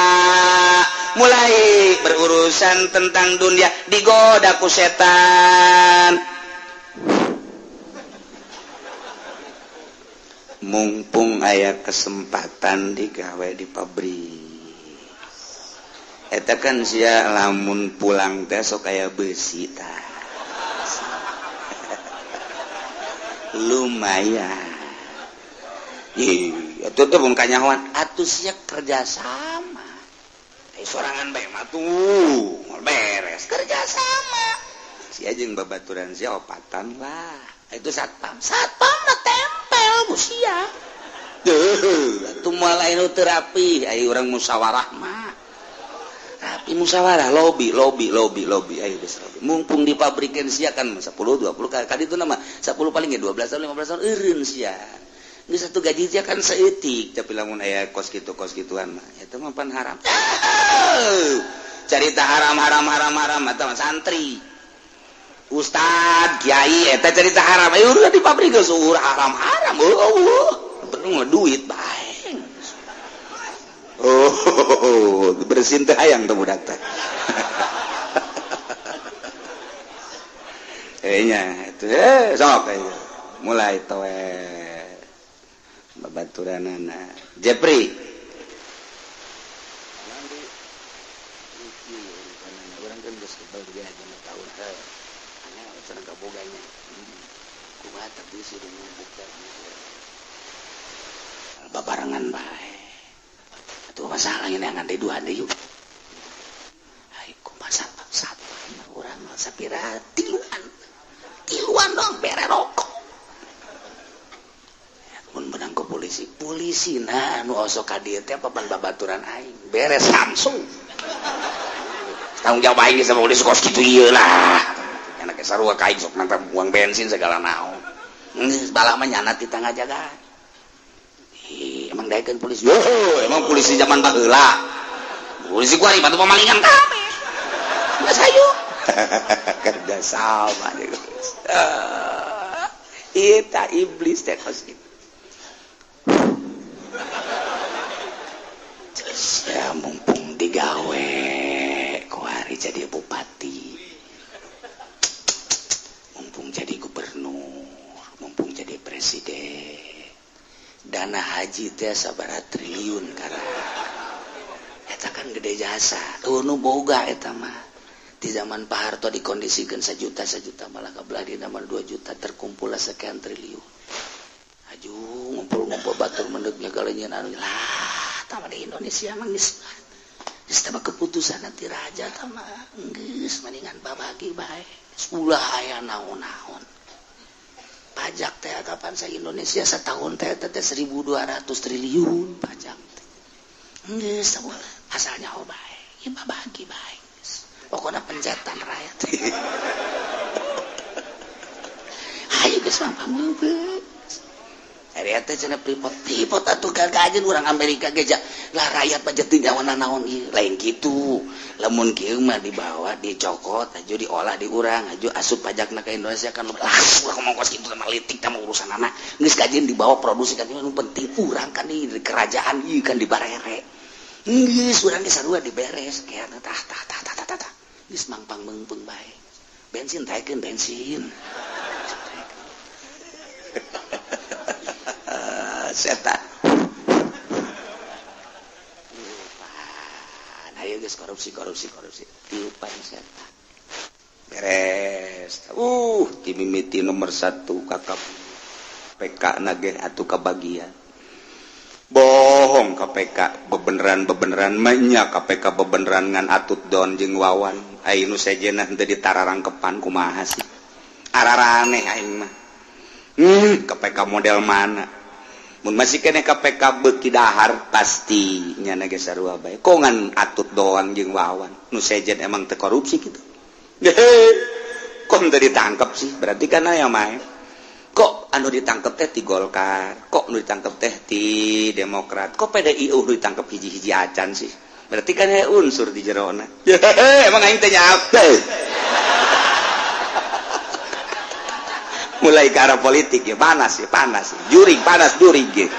Mulai berurusan tentang dunia digoda ku setan. Mumpung aya kesempatan digawe di pabrik. Eta kan sia lamun pulang teh sok aya beusi tah. Lumayan. Ih, atuh teh mun kanyahoan atuh sia kerja sama. Sorangan bae mah tuh, moal beres kerja sama. Sia jeung babaturan sia opatan lah. Itu satpam. Satpam mah tempel ku sia. Deuh, atuh moal aya nu teu rapi, aya urang musyawarah mah. Rapi musyawarah lobi lobi lobi lobi ayo geus lobi. Mumpung di pabrikeun sia kan 10 20 kali itu nama 10 paling ge 12 tahun 15 tahun eureun sia. Geus satu gaji sia kan saeutik tapi lamun aya kos kitu kos kituan mah eta mah pan haram. Carita haram haram haram haram eta mah santri. Ustad, kiai eta carita haram. Ayo udah di pabrik geus haram haram. Eueuh, penting mah duit bae. Oh, bersin teh hayang teh budak teh. Nya itu sok mulai towe babaturanana Jepri. Urang kan geus kebal dia 5 tahun aneh cenah kaboganya kumaha, tapi sih buka babarengan bae atuh. Masalah ini ngan deui dua deui yuk. Ai kumaha satu urang mah sapira, tiluan tiluan dong bere rokok mun menang ke polisi. Polisi nah nu osok ka dieu teh papan babaturan aing, beres langsung tanggung jawab aing sama polisi kos kitu ieu lah. Nyana ke sarua ka aing, sok nantang buang bensin segala naon, geus balah mah nyana ti tangga jaga. Ih, emang daekeun polisi. Yo, emang polisi zaman baheula. Polisi kuari batu pemalingan kabeh. Geus hayu. Kerja sama geus. Eta iblis teh kos kitu. Ya, mumpung digawe kuari jadi bupati, mumpung jadi gubernur, mumpung jadi presiden, dana haji teh sabaraha triliun kara eta kan gede jasa. Tuh nu boga eta mah di zaman Pak Harto dikondisikan sejuta sejuta, malah kebelah di nama 2 juta, terkumpul sekian triliun. Aju ngumpul-ngumpul batur mendeknya galanya anu lah tama di Indonesia mah geus geus tama keputusan nanti raja tama geus mendingan babagi bae, ulah aya naon-naon pajak teh. Kapan sa Indonesia setahun teh teh 1200 triliun pajak teh, geus asalnya oh bae ieu babagi bae, pokoknya pencetan rakyat. Ayo geus mah pameupeut. Ari eta cenah pripot pripot atuh gagajen urang Amerika ge lah rakyat mah teu nyawana naon ieu, lain kitu. Lamun kieu mah dibawa dicokot aju diolah di urang, aju asup pajakna ka Indonesia kan lah. Urang ngomong kos kitu mah litik tah urusan anak geus kajeun dibawa produksi kan, nu penting urang kan di kerajaan ieu kan dibarere geus urang ge sarua diberes kieu tah tah tah tah tah tah geus mangpang meungpeung bae. Bensin taekeun bensin setan. Tiupan ayo geus, korupsi korupsi korupsi, tiupan setan beres. Timimiti nomor 1 kakap PK nage atuh kabagian bohong KPK bebeneran bebeneran mah KPK bebeneran ngan atut don jeung Wawan. Aing nu sejenna henteu ditararangkepan kumaha sih, araraneh aing mah. KPK model mana mun masih kene KPK beuki dahar pasti nyana ge sarua bae, kok ngan atut doang jeung Wawan, nu sejen emang teu korupsi kitu. Kok teu ditangkep sih, berarti kan aya mah kok anu ditangkep teh ti Golkar, kok anu ditangkep teh ti Demokrat, kok PDI nu ditangkep hiji-hiji acan sih, berarti kan aya unsur di jerona. Emang aing teh nyape mulai ke arah politik ya panas ya panas juring panas juring gitu.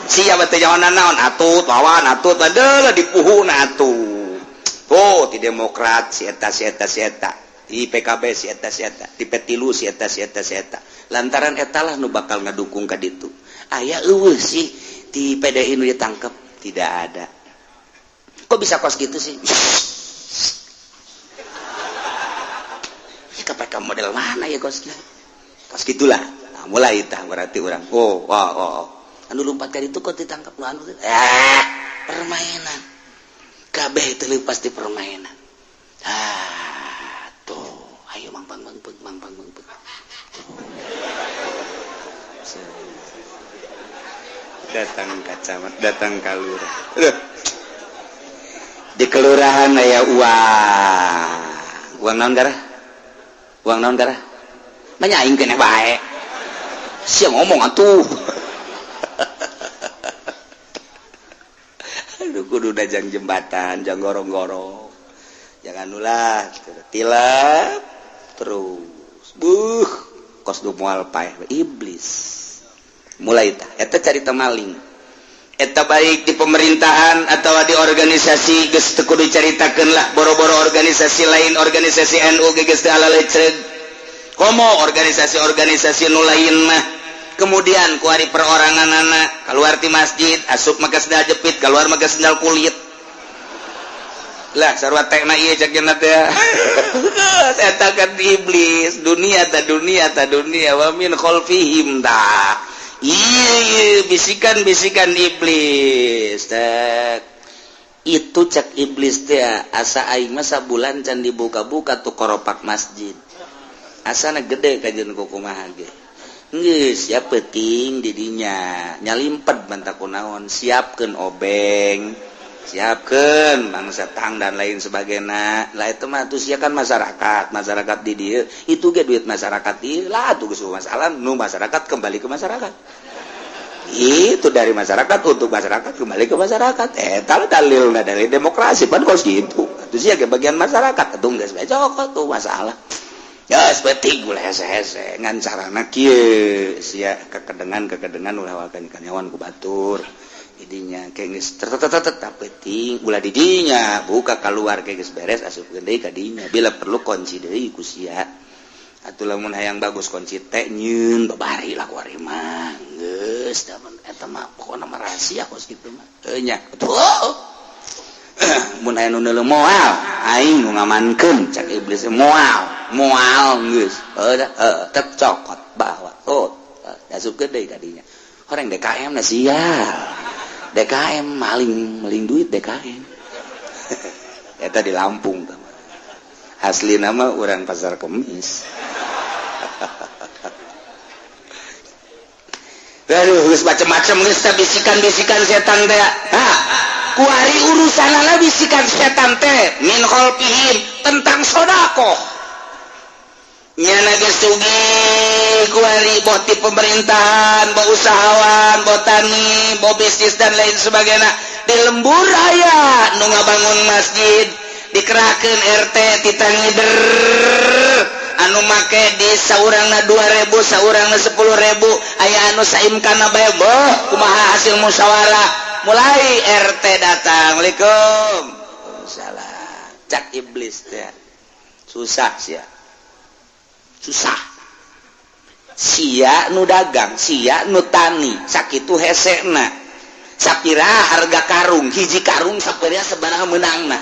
Siapa teh nyawana naon atut Wawan atut adalah dipuhuna atuh. Oh di Demokrat si eta si eta si eta, di PKB si eta si eta, di P3 si eta si eta si eta, lantaran etalah nu bakal ngadukung ka ditu. Aya eueuh sih di PDI nu ditangkep, tidak ada. Kok bisa kos gitu sih? KPK model mana ya kos gitu? Kos gitulah. Nah, mulai tah berarti orang oh oh oh, oh. Anu lompat ka ditu kok ditangkap nu anu permainan kabeh itu pasti permainan. Ah tuh ayo mangpang mangpang mangpang mangpang datang ka camat, datang ka lurah. Di kelurahan aya uang uang naon garah, uang naon garah, nanya aing keneh bae sia ngomong atuh. Aduh kudu dajang jembatan jang gorong-gorong jangan ulah tilap terus buh kos du moal paeh iblis mulai tah eta carita maling eta baik di pemerintahan atau di organisasi geus teu kudu caritakeun lah, boro-boro organisasi lain, organisasi NU ge geus teu alalecreug. Komo organisasi-organisasi nu lain mah. Kemudian kuari perorangan anak keluar di masjid asup make sendal jepit, keluar make sendal kulit lah, sarua tekna ieu cek cenah teh. Eta kan iblis, dunia ta, dunia ta, dunia. Wa min khalfihim ta, iya, bisikan-bisikan iblis tek itu. Cek iblis teh, asa aing mah sabulan can dibuka-buka tuh koropak masjid, asana gede kajian kumaha ge. Geus ya, penting didinya nyalimpet bantak kunaon, siapkeun obeng, siapkan bangsa tang dan lain sebagainya lah. Itu mah tuh kan masyarakat, masyarakat di dia itu ge duit masyarakat di lah tuh. Masalah nu masyarakat kembali ke masyarakat, itu dari masyarakat untuk masyarakat, kembali ke masyarakat. Eh, kalau dalil dari demokrasi pan kos gitu itu sih ya, bagian masyarakat itu enggak cocok tuh masalah ya. Seperti gula hese-hese ngan carana kieu sia, kekedengan kekedengan ulah wakan kanyawan ku batur didinya kayak geus tetep penting ulah didinya buka, keluar kayak geus beres asup deui ka dinya. Bila perlu kunci deui ku sia atuh, lamun hayang bagus kunci teh nyieun babari lah ku ari mah. Geus da eta mah pokona mah rahasia kos kitu mah. Heuh nya tuh, mun aya nu neuleuh moal, aing nu ngamankeun, cak iblis. Moal moal, geus heuh heuh, cokot bawa, oh, asupkeun deui ka dinya. Orang DKM na sial, DKM maling, maling duit DKM eta di Lampung. Asli nama orang Pasar Kemis. Aduh, geus macem-macem geus bisikan-bisikan setan teh. Ha, kuari urusanana bisikan setan teh min khalfihim tentang sodakoh. Nyana geus sugih kuari, boh ti pemerintahan, boh usahawan, boh tani, boh bisnis dan lain sebagainya. Di lembur aya nu ngabangun masjid, dikerahkeun RT titah ngider, anu make di saurangna 2000, saurangna 10.000, aya anu saimkana bae, boh kumaha hasil musyawarah. Mulai RT datang, "Assalamualaikum." Salah, cak iblis teh, susah sia, susah sia nu dagang, sia nu tani, sakitu hesena, sapira harga karung, hiji karung sapira, sabaraha meunangna.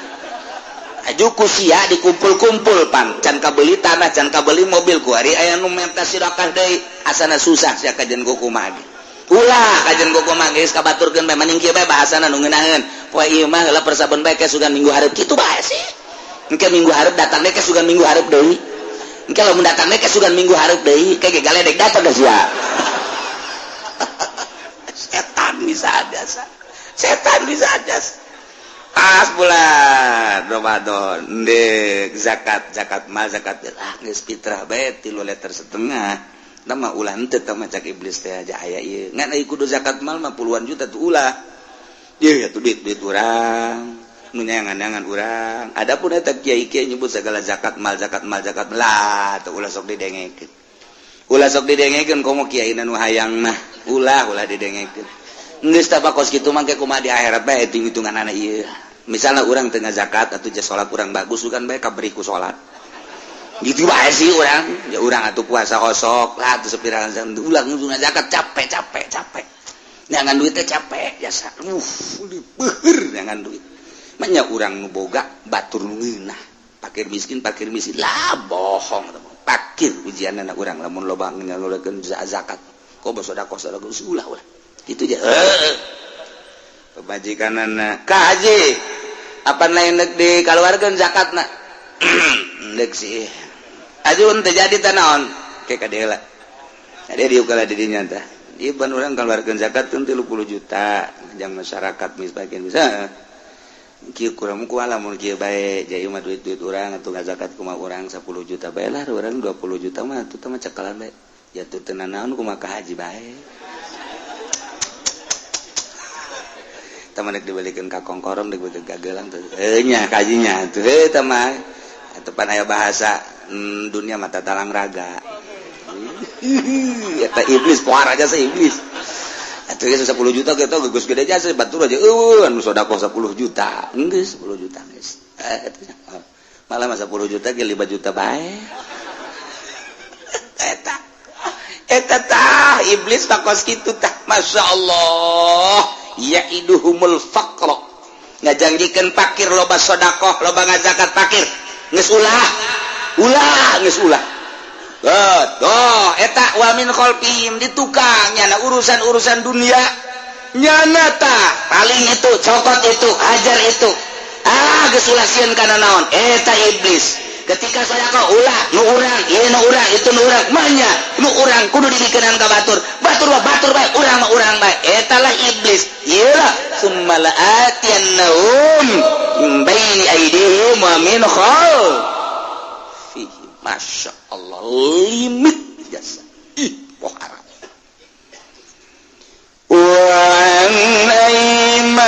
Aju ku sia dikumpul-kumpul, pan can kabeli tanah, can kabeli mobil. Ku ari aya nu menta sedekah deui, asana susah sia kajen kumaha ge. Ulah kajen kumaha geus kabaturkeun bae, mending kieu bae bahasana nu ngeunaheun. Poe ieu mah heula persabon bae, ke sugan minggu hareup, kitu bae sih. Engke minggu hareup datang deui, ke sugan minggu hareup deui. Engke lamun datang deui, ke sugan minggu hareup deui, ke ge galedek datang ke sia. Setan bisa aja, setan bisa aja. Pas bulan Ramadan ndek zakat, zakat mal, zakat, ah geus fitrah bae 3,5 liter. Nama ulah henteu tah mah, cak iblis teh aja aya ieu. Ngan ai kudu zakat mal mah puluhan juta tuh ulah. Ieu tuh duit duit urang nu nyangan-nyangan urang. Adapun eta kiai-kiai nyebut segala zakat mal, zakat mal, zakat lah tuh ulah sok didengekeun, ulah sok didengekeun. Komo kiai nu hayang mah ulah, ulah didengekeun. Geus tah kos kitu mah, ke kumaha di akhirat bae hitung-hitungan anak ieu. Misalnya orang tengah zakat atau salat kurang bagus kan bae kaberi ku salat gitu bae sih urang ya. Urang atuh puasa osok lah atuh sepira, ulah ngusungan zakat. Capek, capek, capek nyangan duitnya, capek jasa, beuheur nyangan duit. Manya urang nu boga, batur nu ngeunah, pakir miskin, pakir miskin lah, bohong, pakir ujian anak urang lamun loba nyalurkeun zakat kok sedekah, sedekah ulah, ulah itu aja. Pemajikan anak ka haji apa lain dek dikeluarkan zakatna, dek sih ajun terjadi tanaon kayak kadela ada di ukala di dinya tah. Ieu ban urang keluarkan zakat kan 30 juta jang masyarakat mis bagian bisa kieu kurang ku lamun kieu bae jadi mah duit-duit urang atuh zakat kumaha urang 10 juta bae lah, urang 20 juta mah atuh mah cekalan bae jatuh teu nanaon, kumaha ka haji bae. Teman dibalikin ka kongkorong, dibalikin ka gelang tuh nya kajinya tuh heuh mah atuh pan aya bahasa dunia mata talang raga. Eta iblis poar aja sih iblis atuh geus 10 juta gitu geus gede jasa batur aja eueuh anu sedekah 10 juta geus 10 juta geus malah mah 10 juta ge 5 juta bae. Eta eta tah iblis takos kitu tah, Masya Allah. Ya'iduhumul faqra, ngajanjikeun fakir, loba sodakoh, loba ngazakat, fakir geus ulah ulah, geus ulah. Oh, eta wa min khalfihim, di tukang nyana urusan-urusan dunia nyana tah, paling itu cokot, itu hajar, itu ah, geus ulah sieun kana naon. Eta iblis ketika sedekah ulah, nu urang ieu, nu urang itu, nu urang manya, nu urang kudu dibikeun ka batur, batur mah batur bae, urang mah urang bae. Eta lah iblis. Ieu lah summa la'atiyannahum min baini aydihim wa min khalfihim. Masya Allah, limit jasa ih pohara wa an aimanihim.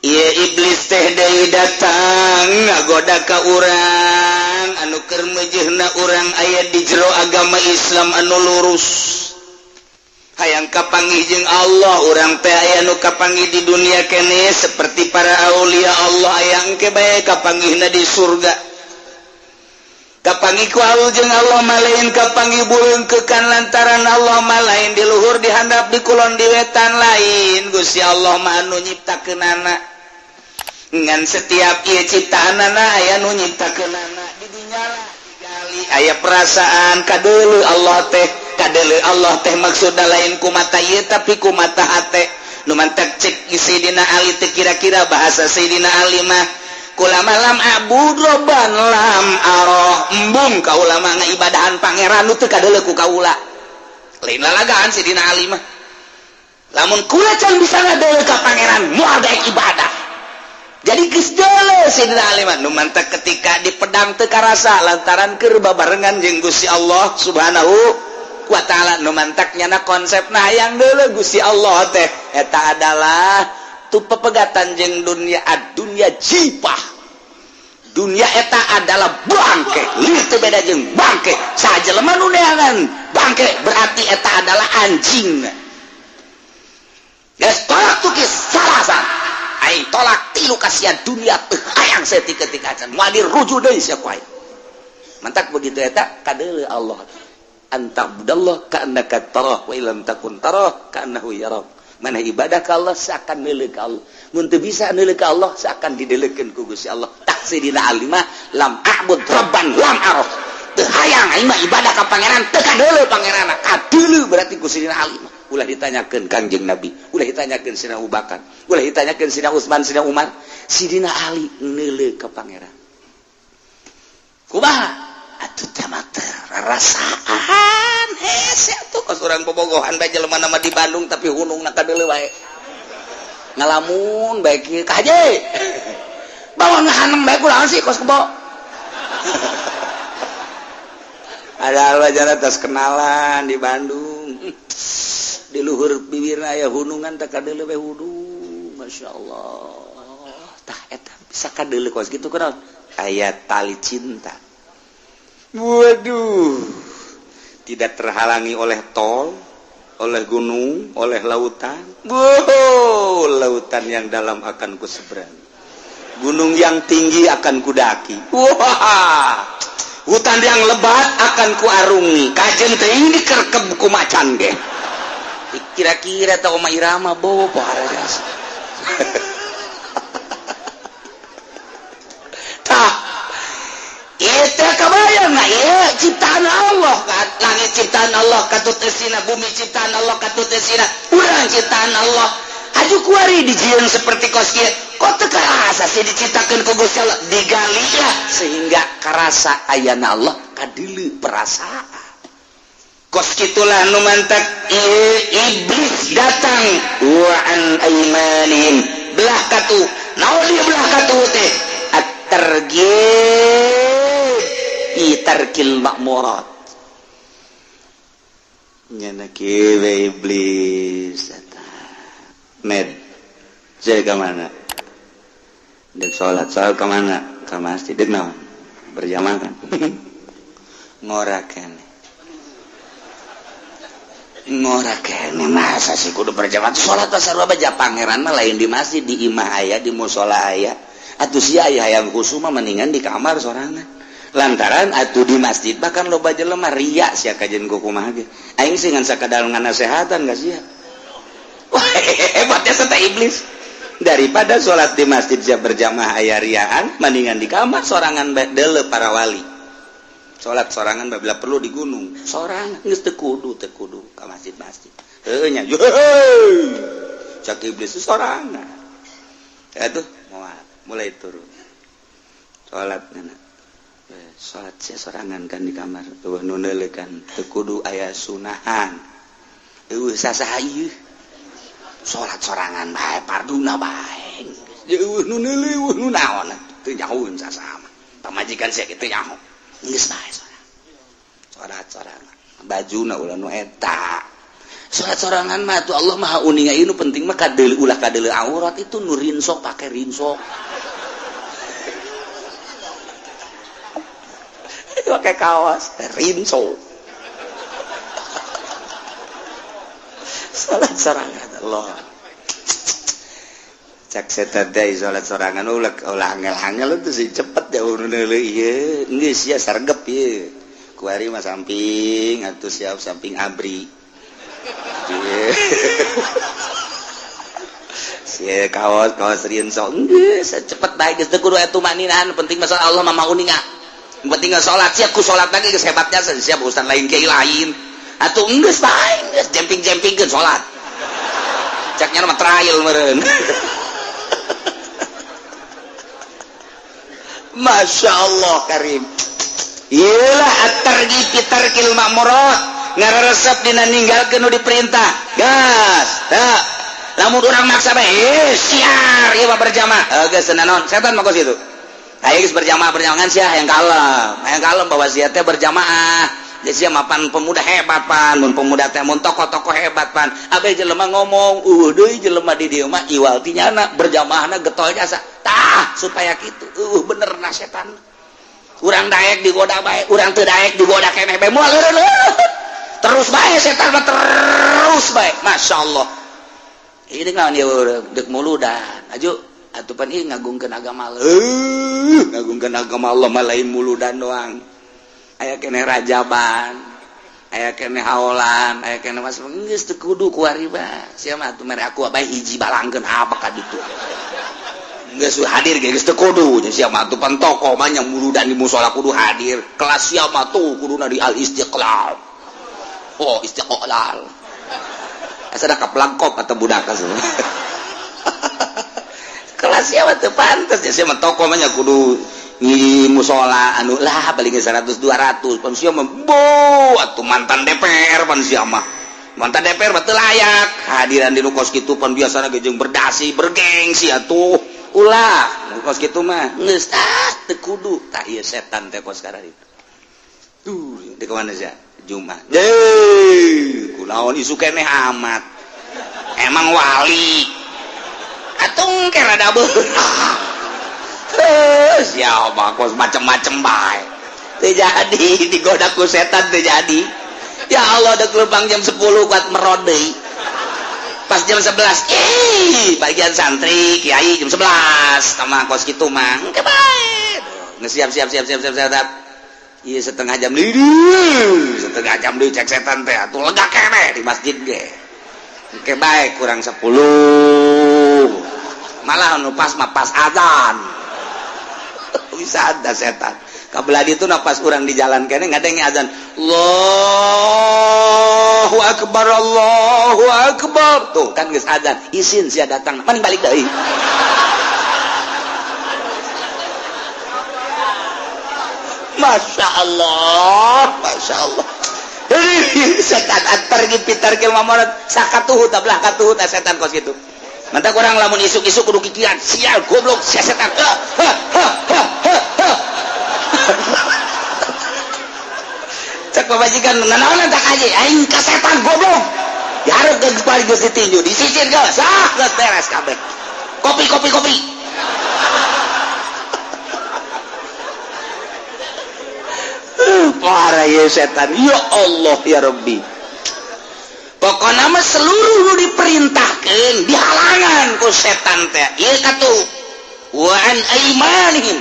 Ieu iblis teh deui datang ngagoda ka urang anu keur meujeuhna urang aya di jero agama Islam anu lurus, hayang kapanggih jeung Allah. Urang teh aya nu kapanggih di dunia kene seperti para aulia Allah, aya engke bae kapanggihna di surga. Kapanggih ku Allah jeung Allah mah lain kapanggih buleungkeukan, lantaran Allah mah lain di luhur, di handap, di kulon, di wetan, lain. Gusti Allah mah anu nyiptakeunana, ngan setiap ieu ciptaanana aya nu nyiptakeunana. Di dinya lah digali aya perasaan kadeuleu Allah teh. Kadeuleu Allah teh maksudna lain ku mata ieu, tapi ku mata hate. Nu mantak cek Sayyidina Ali teh, kira-kira bahasa Sayyidina Ali mah, kulama lam a'bud robban lam aroh. Embung kaula mah ngaibadahan pangeran nu teu kadeuleu ku kaula. Lain lalagaan Sayyidina Ali mah, lamun kula can bisa ngadeuleu ka pangeran, moal daek ibadah. Jadi geus deuleu Sayyidina Ali mah. Nu mantak ketika di pedang teu karasa, lantaran keur babarengan jeung Gusti Allah Subhanahu wa Ta'ala. Nu mantak nyana konsep nah hayang deuleu Gusti Allah teh eta adalah tu pepegatan jeung dunia. Dunia jipah, dunia eta adalah bangke, lir teu beda jeung bangke. Sajelema nu neangan bangke berarti eta adalah anjing. Geus tolak tukis salasan, aing tolak tilu kasihan dunia, teu hayang saeutik ketika acan moal dirujuk deui sia ku aing. Mantak begitu eta kadeuleu Allah, anta'budallah ka'annaka tarah wa illam takun tarah ka'annahu yarak. Mana ibadah ka Allah seakan neuleuh ka Allah, mun teu bisa neuleuh ka Allah, seakan dideleukeun ku Gusti Allah. Tak Sayyidina Ali mah lam a'bud rabban lam araf, teu hayang aing mah ibadah ka pangeran teu kadeuleu pangeranna. Kadeuleu berarti ku Sayyidina Ali mah ulah ditanyakeun Kangjeng Nabi, ulah ditanyakeun Sayyidina Abu Bakar, ulah ditanyakeun Sayyidina Utsman, Sayyidina Umar. Sayyidina Ali neuleuh ka pangeran kumaha atuh? Teh mah rasaan hese atuh, kos urang bobogohan bae, jelema nama di Bandung tapi hunungna kadeuleu wae, ngalamun bae kieu ka haji bawa ngahanem bae, kunaon sih kos kebo. Ada wajar atas kenalan di Bandung, di luhur bibirna aya hunungan, tak kadeuleu bae hudung. Masya Allah, tah eta bisa kadeuleu kos kitu kunaon? Aya tali cinta. Waduh, tidak terhalangi oleh tol, oleh gunung, oleh lautan. Wow, lautan yang dalam akan ku seberang, gunung yang tinggi akan kudaki, wah, hutan yang lebat akan kuarungi, kajen teuing dikerkeb ku macan ge. Kira-kira tau Oma Irama bawa pohara jasa. Tah itu kebayang nggak ya, ciptaan Allah kan? Langit ciptaan Allah katut esina, bumi ciptaan Allah katut esina, urang ciptaan Allah. Haju kuari dijieun seperti kos kieu, kok teu karasa sih diciptakeun ku Gusti Allah? Digali ya sehingga karasa ayana Allah, kadeuleu perasaan kos kitulah. Nu mantak iblis datang wa an aimanihim, belah katu naon dia belah katu teh at-targhib fi tarkil ma'murat. Nyana kieu iblis eta med saya ke mana dek salat, salat ke mana? Ke masjid. Dek naon? Berjamaah. Kan ngora kene, ngora kene. Masa sih kudu berjamaah? Salat pasar baja pangeran mah lain di masjid, di imah aya, di musola aya. Atuh sia aya hayang khusyuk mah mendingan di kamar sorangan. Lantaran atuh di masjid bahkan loba jelema ria sia kajen ku kumaha ge. Aing sih ngan sakadar nganasehatan ka sia. Wah, hebatnya serta iblis. Daripada sholat di masjid siap berjamaah aya riaan, mendingan di kamar sorangan deuleu para wali. Salat sorangan bila perlu di gunung. Sorangan geus teu kudu ka masjid-masjid. Heuh nya. Cak iblis sorangan. Atuh moal mulai turun. Salat ngana. Salat sia sorangan kan di kamar. Eueuh nu neuleuh kan teu kudu aya sunahan. Eueuh sasaha ieu. Salat sorangan bae parduna bae. Eueuh nu neuleuh eueuh nu naon teu nyahoeun sasaha mah. Pamajikan sia kitu nyaho. Geus bae salat sorangan. Bajuna ulah nu eta. Salat sorangan mah tuh Allah Maha uninga ieu nu penting mah kadeuleu ulah kadeuleu aurat itu nu rinsok pake rinsok. Pakai kaos rinsok. Salat sorangan Allah. Cak setan teh salat sorangan ulah angel-angel itu sih cepet ya neuleuh ieu. Geus sia sargep ieu. Kuari mah samping atuh siap samping abri. Sia kaos rinsok geus cepet bae geus teu kudu atuh maninaan penting masalah Allah mah mau uninga. Penting salat siap ku salat lagi geus hebatnya siap urusan lain kiai lain. Atuh geus bae geus jemping-jempingkeun salat. Caknya mah trail meureun. Masya Allah karim. Iyalah at-targhib fi tarkil ma'murat. Ngaresep dina ninggalkeun nu diperintah. Gas. Tah. Lamun urang maksa bae, siar ieu mah berjamaah. Geus naon? Setan mah kos kitu. Ayo geus berjamaah berjamaah sia hayang kalem. Hayang kalem bahwa sia teh berjamaah. Jadi sia mapan pemuda hebat pan, mun pemuda teh mun tokoh-tokoh hebat pan. Abe jelema ngomong, eueuh deui jelema di dieu mah iwal ti nyana berjamaahna getol jasa. Tah, supaya kitu. Eueuh bener na setan. Urang daek digoda bae, urang teu daek digoda keneh bae. Moal leureun. Terus bae setan mah terus bae. Masyaallah. Ini naon ieu deuk muludan. Aju atuh pan ieu ngagungkeun agama Allah. Ngagungkeun agama Allah mah lain muludan doang. Aya keneh rajaban, aya keneh haolan, aya keneh mas geus teu kudu kuari mah. Sia mah atuh mere aku bae hiji balangkeun apa ka ditu. Geus hadir ge geus teu kudu. Sia mah atuh pan tokoh mah nya muludan di musala kudu hadir. Kelas sia mah tuh kuduna di Al Istiqlal. Oh, Istiqlal. Asa da kaplangkop atau budak semua. Kelas sia mah teu pantes sia mah tokoh mah nya kudu di musola anu lah paling 100 200 pan sia mah bo atuh mantan DPR pan sia mah mantan DPR mah teu layak hadiran di nu kos kitu pan biasana ge jeung berdasi bergengsi atuh ulah nu kos kitu mah geus ah teu kudu tah ieu setan teh kos kararitu tuh di mana sia Jumat deui kunaon isu keneh amat emang wali atuh ke rada beurang. Siapa kos macem-macem bae. Teu jadi digoda ku setan teu jadi. Ya Allah deuk leumpang jam 10 kuat merod deui. Pas jam 11 ih bagian santri kiai jam 11 sama kos kitu mah engke bae. Geus siap. Ieu setengah jam deui. Setengah jam deui cek setan teh atuh lega keneh di masjid ge. Engke bae kurang 10. Malah nu pas mah pas azan. Bisa ada setan kabelah ditu na pas urang di jalan kene ngadenge azan Allahu akbar Allahu akbar tuh kan geus azan isin sia datang paling balik deui. Masya Allah Masya Allah. Setan atar gipitar ke mamorat sakatuhu tablah katuhu ta setan kos kitu. Mantap orang lamun isuk-isuk kudu kikian sial goblok sia setan. Ha ha ha ha ha. Cek pamajikan nanaonan tak aja aing ka setan goblok. Dihareup geus bari geus ditinju disisir geus ah geus beres kabeh. Kopi kopi kopi. Parah ya setan. Ya Allah ya Rabbi. Pokokna mah seluruh nu diperintahkeun dihalangan ku setan teh. Ieu katuh. Wa an aimanihim.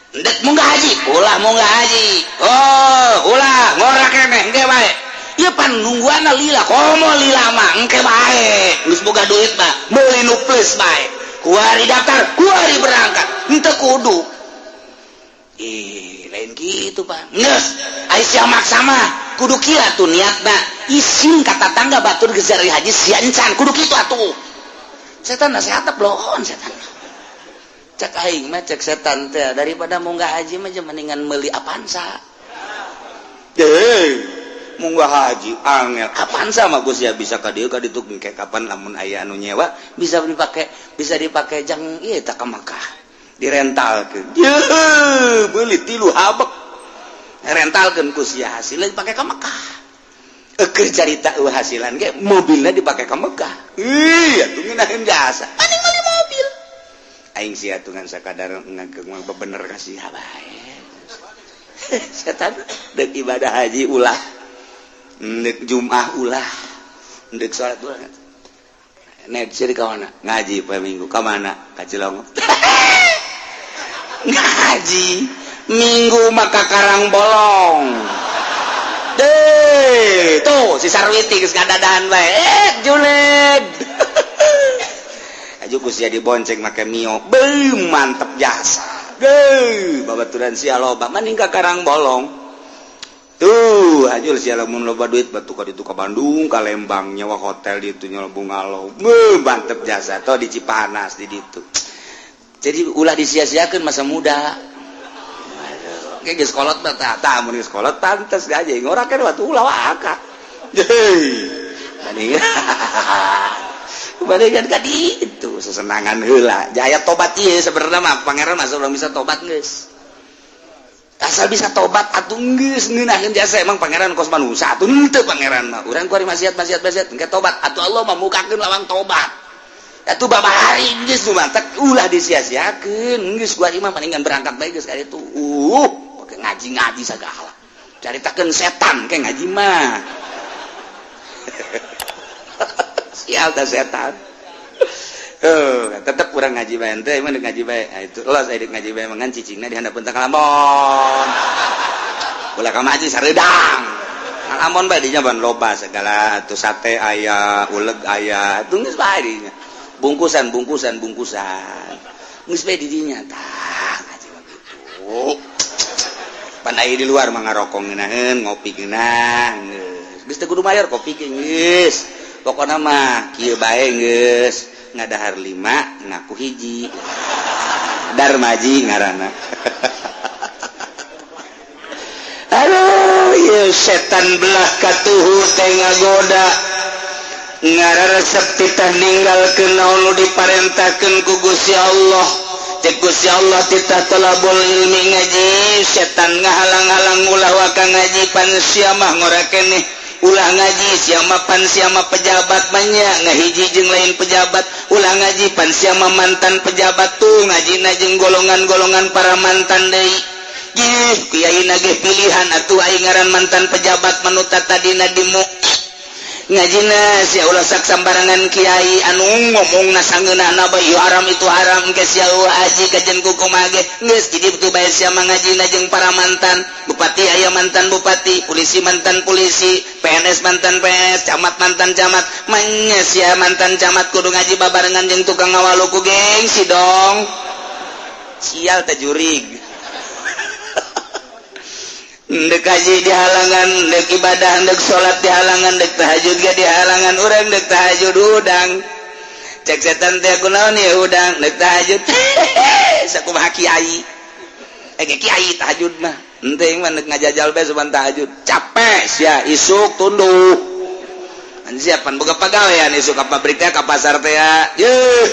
Ndek munggah haji, ulah munggah haji. Oh, ulah ngora keneh engke bae. Ieu pan nungguanna lila, komo lila mah engke bae. Geus boga duit mah meuli nu plus bae. Kuari daftar, kuari berangkat. Henteu kudu. Ih, lain gitu, Pak. Geus, ai sia maksa mah kudu kieu atuh niatna. Isin ka tatangga batur geus haji sia encan, kudu kitu atuh. Setan nasihat bloon setan. Cek aing mah, cek setan teh, daripada munggah haji mah mendingan meuli Avanza. Deh, munggah haji angel. Avanza mah geus ya bisa ka dieu ka ditu, engke kapan lamun aya anu nyewa bisa dipake jang ieu tah ka Makkah. Direntalkeun. Yeuh, beuli tilu habek. Rentalkeun ku sia, hasilna dipake ka Makkah. Eukeur carita eueuh hasilan ge mobilna dipake ka Mekah. Ih, atuh ngeunaheun jasa. Mending meuli mobil. Aing sia atuh ngan sakadar ngageng bener kasih bae. Setan dek ibadah haji ulah. Dek Jumat ulah. Dek salat ulah. Nek ciri ka mana? Ngaji poe Minggu ka mana? Ka Cilongok. Ngaji Minggu maka Karang Bolong. Deh, tuh si Sarwiti geus ngadadahan bae. Eh, julid. Aju ku sia dibonceng make Mio. Beuh, mantep jasa. Geuh, babaturan sia loba mending ka Karang Bolong. Tuh, ajul sia lamun loba duit batu ka ditu ka Bandung, ka Lembang, nyewa hotel di itu, nyewa bungalow. Beuh, mantep jasa. Tuh di Cipanas di ditu. Jadi ulah disia-siakeun masa muda. Aduh, geus kolot mah tah, tah mun geus kolot pantes aja ngora kan waktu ulah waka. Heuy. Mending Bandingkan ka ditu sesenangan heula. Jaya tobat ieu sebenarnya mah pangeran masa urang bisa tobat geus. Asal bisa tobat atuh geus ngeunaheun jasa, emang pangeran kos manusia atuh henteu pangeran mah. Urang kuari maksiat maksiat maksiat engke tobat atuh Allah mah mukakeun lawang tobat. Atuh babari geus nu matak ulah disia-siakeun geus kuari mah mendingan berangkat bae geus ka ditu. Pake ngaji-ngaji sagala. Caritakeun setan ke ngaji mah. Sial dah setan. Tetep kurang ngaji bae ente emang ngaji bae. Nah, itu los aya ngaji bae mangan cicingna di handapeun teh kalamon. Ulah ka ngaji sareudang. Kalamon bae dinya ban loba segala tuh, sate aya, uleg aya, tuh geus bae dinya. Bungkusan bungkusan bungkusan. Geus bae di dinya tah ngaji mah kitu. Pan aya di luar mah ngarokok ngeunaheun, ngopi ngeunah geus. Geus teu kudu mayar kopi ge geus. Pokokna mah kieu bae geus, ngadahar lima ngaku hiji, darmaji ngaranna. Aduh, ieu setan belah katuhu teh ngagoda ngararesep titah ninggalkeun naon nu diparentahkeun ku Gusti Allah. Cek Gusti Allah titah tolabul ilmi, ngaji, setan ngahalang-halang ulah waka ngaji, pan sia mah ngora keneh, ulah ngaji sia mah, pan sia mah pejabat banyak ngahiji jeung lain pejabat, ulah ngaji pan sia mah mantan pejabat, tuh ngaji jeung golongan-golongan para mantan deui. Gih, kiai nagih pilihan atuh aing ngaran mantan pejabat manuta tadina dimu ngajina sia, ulah sak sambarangan kiai anu ngomongna sangeunahna bae, ieu haram itu haram, engke sia eueuh haji kajen ku kumaha ge. Geus jadi betul bae sia mah ngajina jeung para mantan bupati, aya mantan bupati, polisi mantan polisi, PNS mantan PNS, camat mantan camat. Manya sia mantan camat kudu ngaji babarengan jeung tukang ngawalu ku gengsi dong. Sial teh jurig. Ndek haji dihalangan, ndek ibadah, ndek salat dihalangan, ndek tahajud ge dihalangan. Urang ndek tahajud udang, cek setan teh, kunaon ya udang ndek tahajud, sakumaha kiai eh kiai tahajud mah henteu mah, ndek ngajajal bae suban tahajud capek sia, isuk tunduh. Siapa boga pagawean isuk ka pabrik teh, ka pasar teh ya. Yeuh,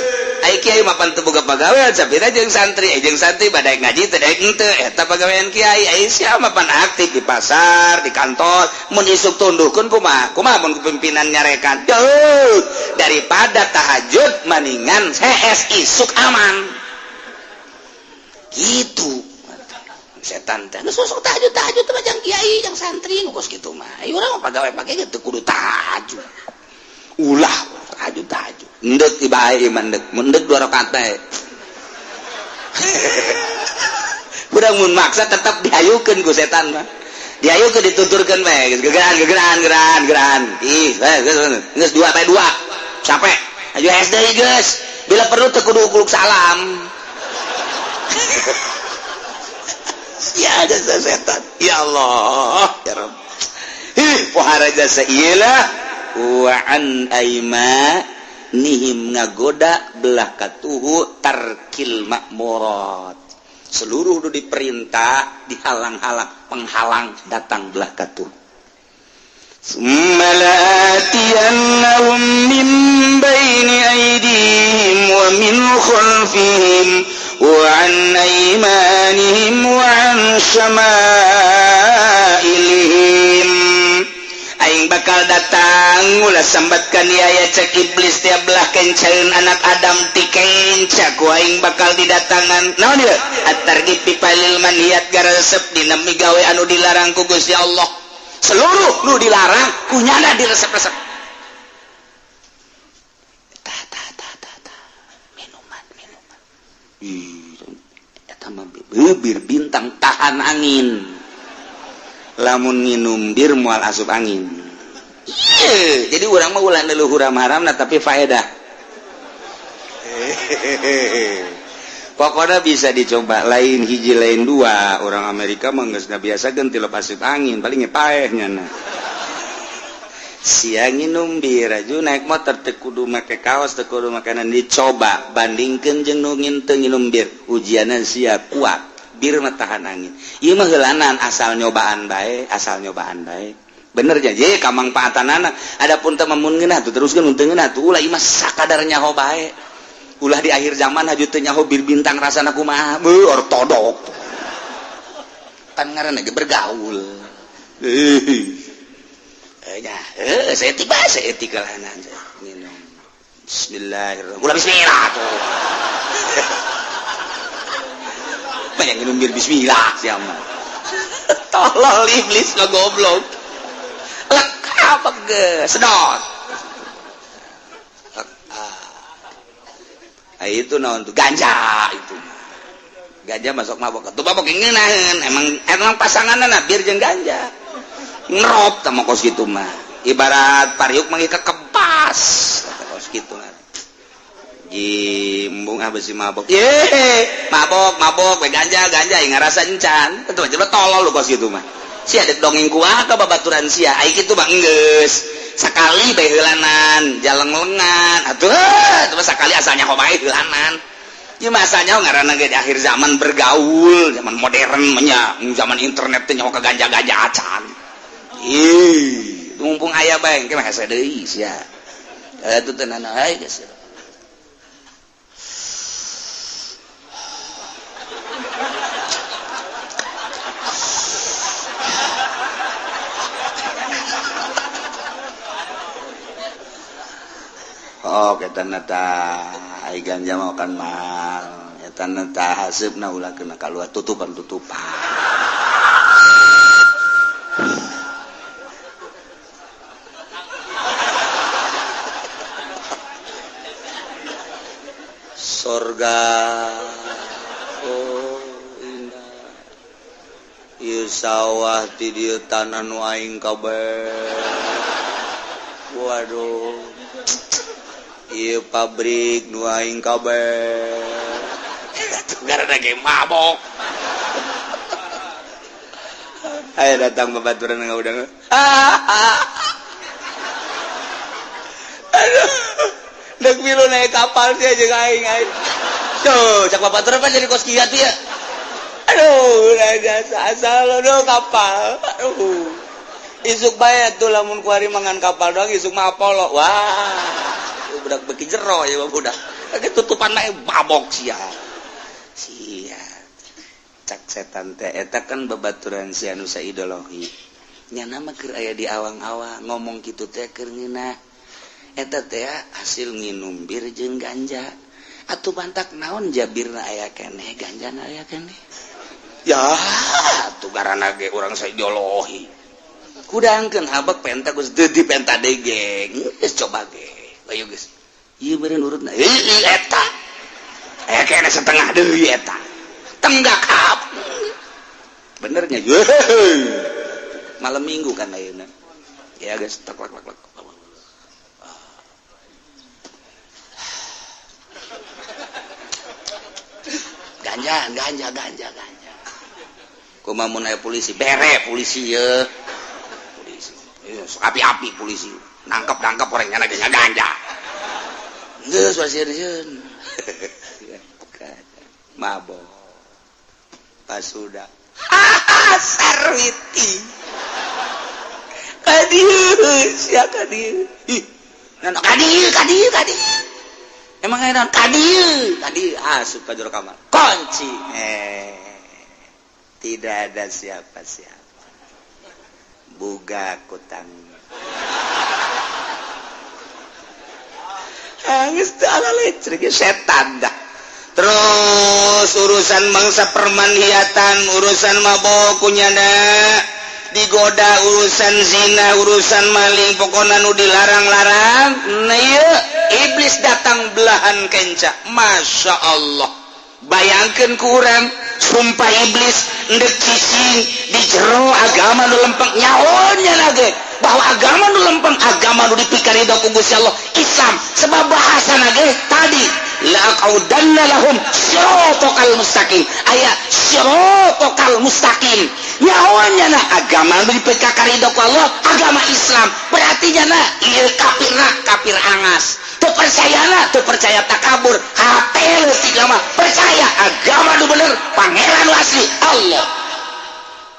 ai kiai mah pan teu boga pagawean, sapira jeung santri, eh jeung santri badaek ngaji teu daek henteu, eta pagawean kiai. Ai sia mah pan aktif di pasar, di kantor, mun isuk tunduhkeun kumaha? Kumaha mun pimpinan nyarekan? Duh, daripada tahajud maningan CS isuk aman. Gitu. Setan teh geus masuk tahajud, tahajud teh jang kiai, jang santri nu kos kitu mah. Ai urang mah pagawe pake teu kudu tahajud. Ulah tahajud tahajud. Endek bae ieu mah, endek, mun endek dua rakaat bae. Urang mun maksa tetap dihayukeun ku setan mah. Dihayukeun dituturkeun bae geus gegeran gegeran geran geran. Ih, geus dua bae dua. Capek. Ayo SD geus. Bila perlu teu kudu ukuluk salam. Ya ada setan. Ya Allah, ya Rabb. Ih, pohara jasa ieu lah. Wa an aima nihim ngagoda belah katuhu tarkil makmurat. Seluruh nu diperintah dihalang-halang, penghalang datang belah katuhu. Summa la'atiyannahum min baini aydihim wa min khalfihim wa an aymanihim wa an syama'ilihim. Aing bakal datang ulah sambatkan ieu cek iblis tiap belah kencaeun anak Adam ti kenca ku aing bakal didatangan. Naon ieu? At-targhib fi falil manhiyat garesep dina migawe anu dilarang ku Gusti Allah. Seluruh nu dilarang kunyana diresep-resep. Tah tah tah tah tah. Minuman minuman. Ih, eta mah bir bintang tahan angin. Lamun nginum bir moal asup angin. Ieu, jadi urang mah ulah leluhur haram-haramna tapi faedah. Pokoknya bisa dicoba lain hiji lain dua. Orang Amerika mah geus ngabiasakeun tilep asup angin, paling paeh nyana. Siang nginum bir aju naik motor teu kudu make kaos, teu kudu makanan dicoba bandingkeun jeung nu teu nginum bir. Ujianna sia kuat. Bir mah tahan angin. Ieu mah heulanan asal nyobaan bae, asal nyobaan bae. Bener ja kamangfaatanana. Adapun teu mun ngeunah tuh teruskeun mun teu ngeunah tuh ulah ieu mah sakadar nyaho bae. Ulah di akhir zaman haju teu nyaho bir bintang rasana kumaha. Beuh ortodok. Pan ngaranna ge bergaul. Nya, saya tiba saya etika lahanan minum. Bismillahirrahmanirrahim. Ulah bismillah tuh. Banyak minum bir bismillah siapa. Tolol iblis mah goblok. Lek apa ge sedot. Ah, itu naon tuh ganja itu. Ganja masuk mabok. Tuh mabok ngeunaheun emang emang pasanganna bir jeung ganja. Ngerop tah mah kos kitu mah. Ibarat pariuk mah kekempas kos kitu mah. Jimbung ah besi mabok. Ye, mabok, mabok, we ganja, ganja yang ngarasa encan. Itu mah tolol lu kos kitu mah. Sia dek dongeng kumaha ka babaturan sia. Ai kitu mah enggeus. Sakali bae heulanan, jaleng-lengan. Atuh, itu mah sakali asalnya bae heulanan. Ieu mah asalnya ngaranna ge di akhir zaman bergaul, zaman modern mah nya, zaman internet teh nyaho ka ganja-ganja acan. Ih, mumpung aya bae engke mah hese deui sia. Atuh teh nana ai geus. Oh, eta na tah ai ganja mah kan mahal. Eta na tah haseupna ulah kena kaluar tutupan-tutupan. Sorga oh indah. Ieu sawah ti dieu tanah nu aing kabeh. Waduh. Ieu pabrik nu aing kabeh. Gara-gara ge mabok. Ayo datang babaturan ngaudang. Aduh. Dek milu naik kapal sia jeung aing aing. Tuh, cak babaturan mah jadi kos kieu tuh ya. Aduh, jasa asal aduh kapal. Aduh. Isuk bae tuh lamun kuari mangan kapal doang isuk mah Apollo. Wah. Budak beki jero ya budak. Tutupan mah mabok sia. Sia. Cak setan teh eta kan babaturan sia nu saideologi. Nyana mah keur aya di awang-awang ngomong kitu teh keur ngeunah. Eta teh hasil nginum bir jeung ganja. Atuh bantak naon jabirna aya keneh, ganjana aya keneh. Ya, atuh garana ge urang saideologi. Kudangkeun habek penta geus deui penta deui ge. Geus coba ge. Ayo geus. Ieu beureun urutna. Heueuh eta. Aya keneh setengah deui eta. Tenggak apa benernya. Malam Minggu kan ayeuna ya, guys. Tek lek lek lek. Ganja, ganja, ganja, ganja. Kumaha mun aya polisi? Bere polisi ya, polisi api-api, polisi nangkep nangkep orangnya lagi ganja. Geus wasieun mabok. Pas sudah sarwiti kadieu sia, kadieu, ih, kadieu, kadieu, kadieu. Emang aya naon? Kadieu, kadieu. Asup ka jero kamar, kunci. Eh, tidak ada siapa-siapa, buka kutang. Geus teu ala listrik, setan dah. Terus urusan mangsa permanhiatan, urusan mabok kunyana digoda, urusan zina, urusan maling, pokoknya nu dilarang-larang. Nah, ieu iblis datang belahan kenca. Masya Allah, bayangkan ku urang, sumpah iblis ndek cicing di jero agama nu lempeng. Nyahonya lagi bahwa agama nu lempeng, agama nu dipikarido ku Gusti Allah, Islam, sebab bahasa nage tadi laqaudanna lahum siratal mustaqim, aya siratal mustaqim. Nyahonya na agama nu dipikarido ku Allah agama Islam, berarti nyana ieu kafirna kafir angas, teu percayana teu percaya takabur, hate leutik mah percaya agama nu bener, pangeran nu asli Allah.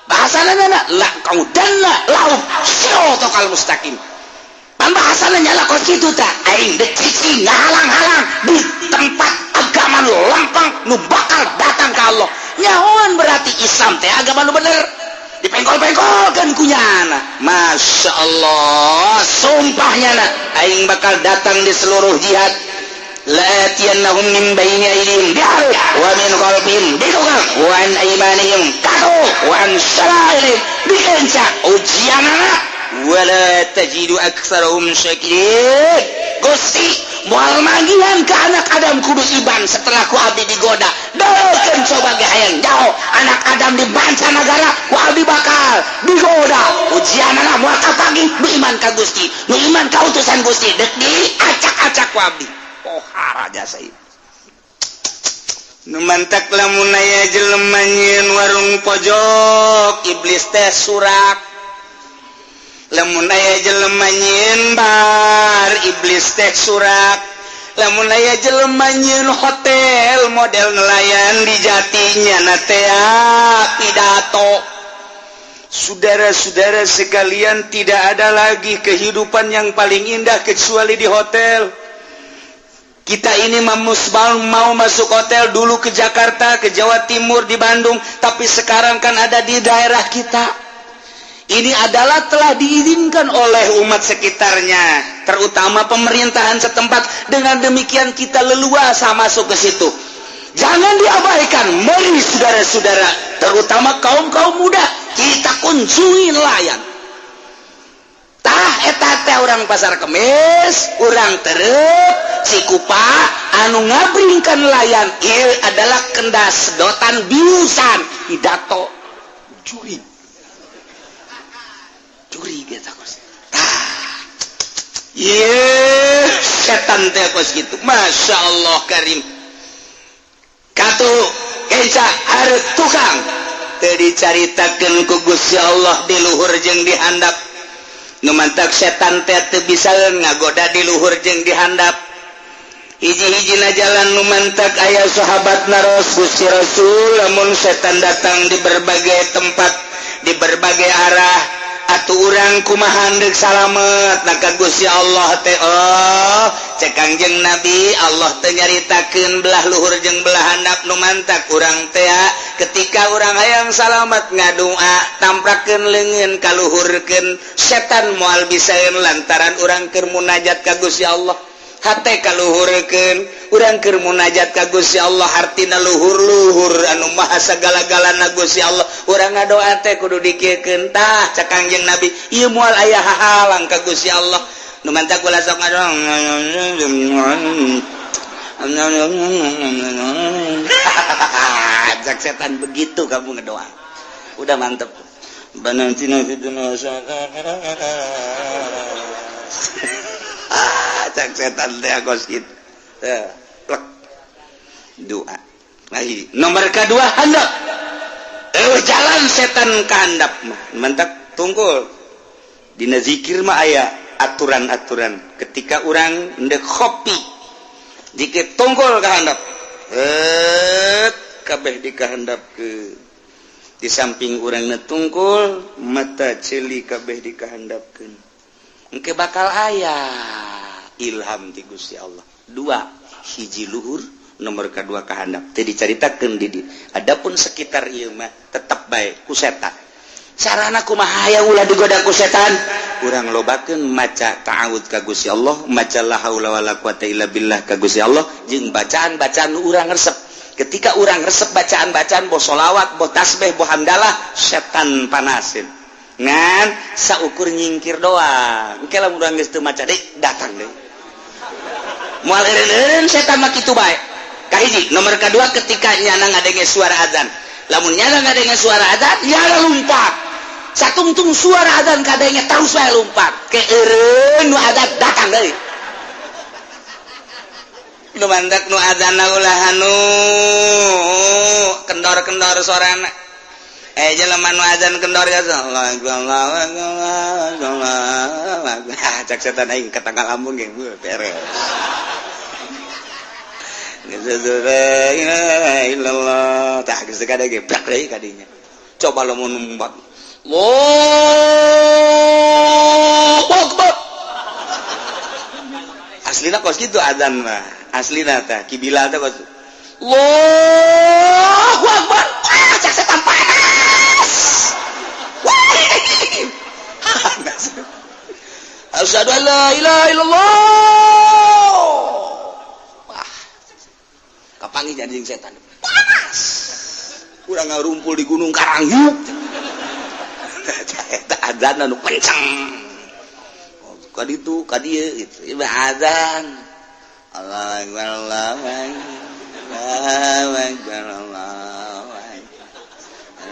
Bahasana nyana laqaudanna lahum siratal mustaqim. Pan bahasana nyala kos kitu tah, aing dek cicing ngahalang-halang di tempat agama nu lempeng nu bakal datang ka Allah. Nyahoan berarti Islam teh agama nu bener, dipengkol-pengkolkeun ku nyana. Masya Allah, sumpahnya na aing bakal datang di seluruh jihad. La'atiyannahum min baini aydihim wa min khalfihim di tukang, wa an aymanihim katu, wa an syama'ilihim dikenca ujianana, wala tajidu aktsarahum syakirin. Gusti moal manggihan ke anak Adam kudu iban setelah ku abdi digoda. Dokeun coba ge hayang jauh anak Adam di mancanagara, ku abdi bakal digoda, ujianana moal kapagi nu iman ka Gusti, nu iman ka utusan Gusti, dek diacak-acak ku abdi. Pohara jasa ieu. Nu mantak lamun aya jelema nyieun warung pojok, iblis teh surak. Lamun aya jelema nyieun bar, iblis teh surak. Lamun aya jelema nyieun hotel model nelayan di jatinya na teh pidato. Saudara-saudara sekalian, tidak ada lagi kehidupan yang paling indah kecuali di hotel. Kita ini mau masuk hotel dulu ke Jakarta, ke Jawa Timur, di Bandung, tapi sekarang kan ada di daerah kita. Ini adalah telah diizinkan oleh umat sekitarnya, terutama pemerintahan setempat. Dengan demikian kita leluasa masuk ke situ. Jangan diabaikan. Mari saudara-saudara, terutama kaum-kaum muda, kita kunjungi nelayan. Tah, eta teh orang Pasar Kemis, orang Terep, Cikupa anu ngabringkan nelayan. Ieu adalah kendas sedotan biusan pidato jurig. Jurig eta kos. Tah. Ye, setan teh kos gitu. Masya Allah Karim. Katu kenca hareup tukang. Teu dicaritakeun ku Gusti Allah di luhur jeung di handap. Nu mantak setan teh teu bisa ngagoda di luhur jeung di handap. Hiji-hijina jalan nu mantak aya sahabat naros, Gusti Rasul, lamun setan datang di berbagai tempat, di berbagai arah, atuh urang kumaha deuk salamet? Maka Gusti Allah teh, oh, cek Kangjeng Nabi, Allah teh nyaritakeun belah luhur jeung belah handap. Nu mantak urang teh ketika urang hayang salamet, ngadua, tamprakeun leungeun kaluhurkeun, setan moal bisaeun lantaran urang keur munajat ka Gusti Allah. Hate kaluhurkeun, urang keur munajat ka Gusti Allah, hartina luhur-luhur anu maha sagala-galana Gusti Allah. Urang ngadoa teh kudu dikieukeun. Tah, cek Kangjeng Nabi, ieu moal aya hahalang ka Gusti Allah. Nu mantak kula sok ngadoa. Cak setan begitu kamu ngedoa. Udah mantep. Cak setan teh kos kitu. Plek. Doa. Nah, nomor kedua handap. Jalan setan ka handap mah. Mantap tungkul. Dina zikir mah aya aturan-aturan. Ketika urang ndek kopi dikit tungkul ka handap. Kabeh dikahandapkeun. Di samping urang netungkul mata ceuli kabeh dikahandapkeun. Engke bakal aya ilham ti Gusti Allah. Dua hiji luhur, nomor kedua kahandap. Teu dicaritakeun di dieu. Adapun sekitar ieu mah tetep bae ku setan. Carana kumaha aya ulah digoda ku setan? Urang lobakeun maca ta'awud ka Gusti Allah, maca la haula wala quwata illa billah ka Gusti Allah, jeung bacaan-bacaan nu urang resep. Ketika urang resep bacaan-bacaan boh solawat, boh tasbih, boh hamdalah, setan panasin. Ngan saukur nyingkir doang. Engke lamun urang geus teu maca deui, datang deui. Moal eureun-eureun setan mah kitu bae. Kahiji, nomor kadua ketika nyana ngadenge suara azan. Lamun nyana ngadenge suara azan, nyana lumpat. Satungtung suara azan kadenge terus bae lumpat. Ke eureun nu azan datang deui. Nu mandak nu azan ulah anu kendor-kendor sorana. Jelema nu azan kendor ya Allah Allah Allah. Cak setan aing ka tanggal ambung ge beres. La ilaha illallah. Tah geus teu kadenge brak deui ka dinya. Coba lamun numbat. Allahu Akbar. Aslina kos kitu azan mah. Aslina tah Ki Bilal teh kos Allahu Akbar. Ah, cak setan panas. Wah. Asyhadu an la ilaha illallah. Wah. Kapanggih jadi jeung setan. Panas. Urang ngarumpul di Gunung Karang yuk. Eta azan anu kenceng. Ka ditu ka dieu gitu. Ieu azan. Allahu akbar Allahu akbar Allahu akbar.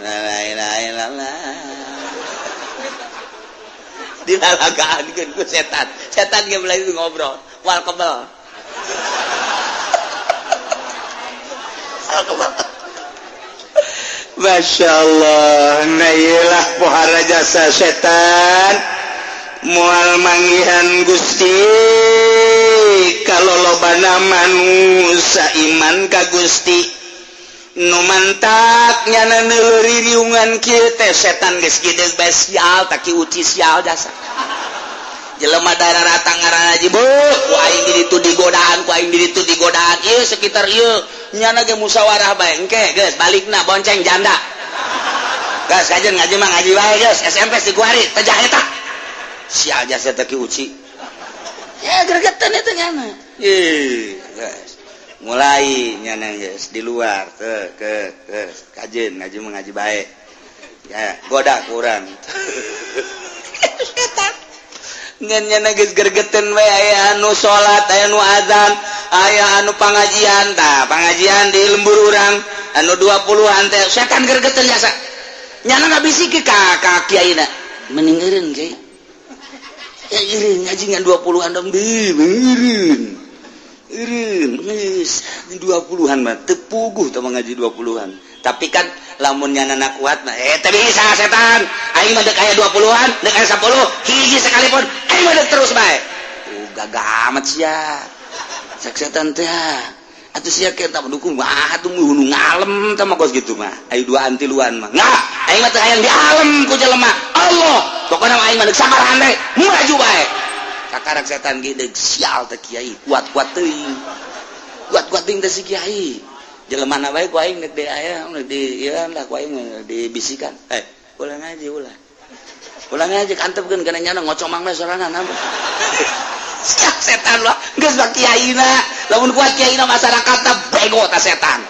La ilaha illallah. Dilalagaankeun ku setan. Setan ge mulai ngobrol. Wal kebel. Masya Allah, nah iyalah pohara jasa setan mual manggihan Gusti kalau lobana manusia iman ka Gusti nu mantak nyana neuleuh riungan kieu teh setan geus gede bae sial tak ki uci sial jasa jelema darah rata ngaranna haji beuh ku aing di ditu digodaan ku aing di ditu digodaan ieu sekitar ieu nyana ge musyawarah bae engke geus balikna bonceng janda geus kajen ngaji mah ngaji wae geus SMP si kuari teh eta sial jasa teh ki uci ya gregetan eta nyana ih geus mulai nyana geus di luar ke kajen ngaji mah ngaji bae ya goda kurang setan ngan nyana geus gergeten we aya anu salat aya anu azan aya anu pangajian tah pangajian di lembur urang anu 20-an teh setan gergeten jasa nyana ngabisiki ka kiaina mending eureun kiai ya eureun ngaji ngan 20-an dong deui eureun eureun geus 20-an mah teu puguh teh ngaji 20-an tapi kan lamun nyana kuat mah teu bisa setan aing mah deuk aya 20-an deuk aya 10 hiji sekalipun aing mah deuk terus bae gagah amat sia cek setan teh atuh sia ke tah dukung mah atuh nu ngalem tah mah kos kitu mah ayo duaan tiluan mah ngah aing mah teu hayang di alem ku jelema Allah pokona mah aing mah deuk sabarahan deui maju bae kakarak setan ge deuk sial teh kiai kuat-kuat teuing kuat-kuat teuing teh si kiai jelema na bae ku aing deuk di aya di ieu lah ku aing dibisikan ulah ngaji ulah ulah ngaji kantepkeun kana nyana ngocomang bae sorangan siap setan lah geus mah kiaina lamun kuat kiaina masyarakatna bego ta setan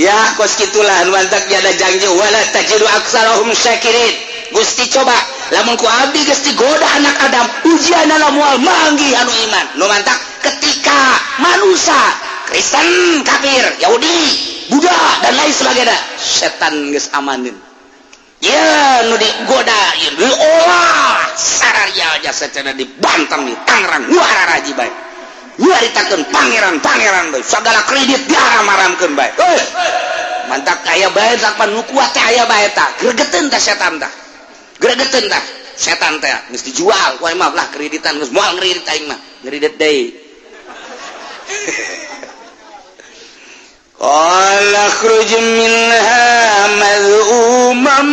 ya kos kitulah nu mantak ada janji wala tajidu aktsarahum syakirin Gusti coba lamun ku abdi geus digoda anak Adam ujianna moal manggih anu iman nu mantak ketika manusia Kristen kafir, Yahudi, Buddha, dan lain sebagainya. Setan geus amanin ya, nu digoda ya, diolah sararia jasa dibantam di Tangerang, raji bae, nyaritakeun pangeran-pangeran bae, segala kredit diharam-haramkeun bae. Euy, mantak aya bae sapan nu kuat teh, aya bae tah, gregeteun tah setan tah, gregeteun tah setan teh. Geus dijual ku mah lah kreditan, geus moal ngredit aing mah, ngredit deui. Qala khruj minha madh'uman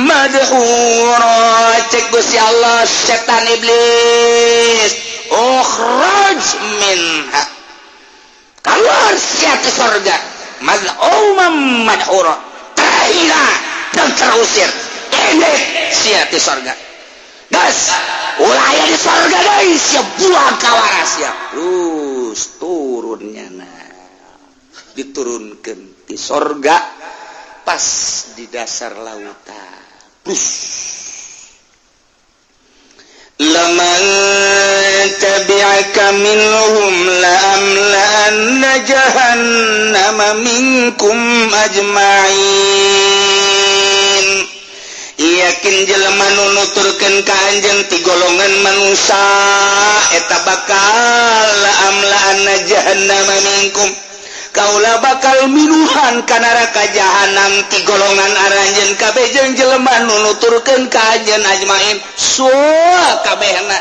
madhura. Cek Gusti Allah, setan iblis, ukhruj minha, keluar sia ti surga, mad'uman madhura, terhina dan terusir. Ini sia ti surga, gas ulah aya di surga deui sia, buang kawara sia. Terus turunnya, nah, diturunkan di sorga pas di dasar lautan. Terus laman tabi'aka minhum la'amla'anna jahannama minkum ajma'in. Yakin jelema nu nuturkeun ka anjeun ti golongan manusia eta bakal la'amla'anna jahannama minkum, kaula bakal minuhan ka neraka jahanam ti golongan aranjeun kabeh jeung jelema nu nuturkeun ka anjeun ajmain sua kabehna.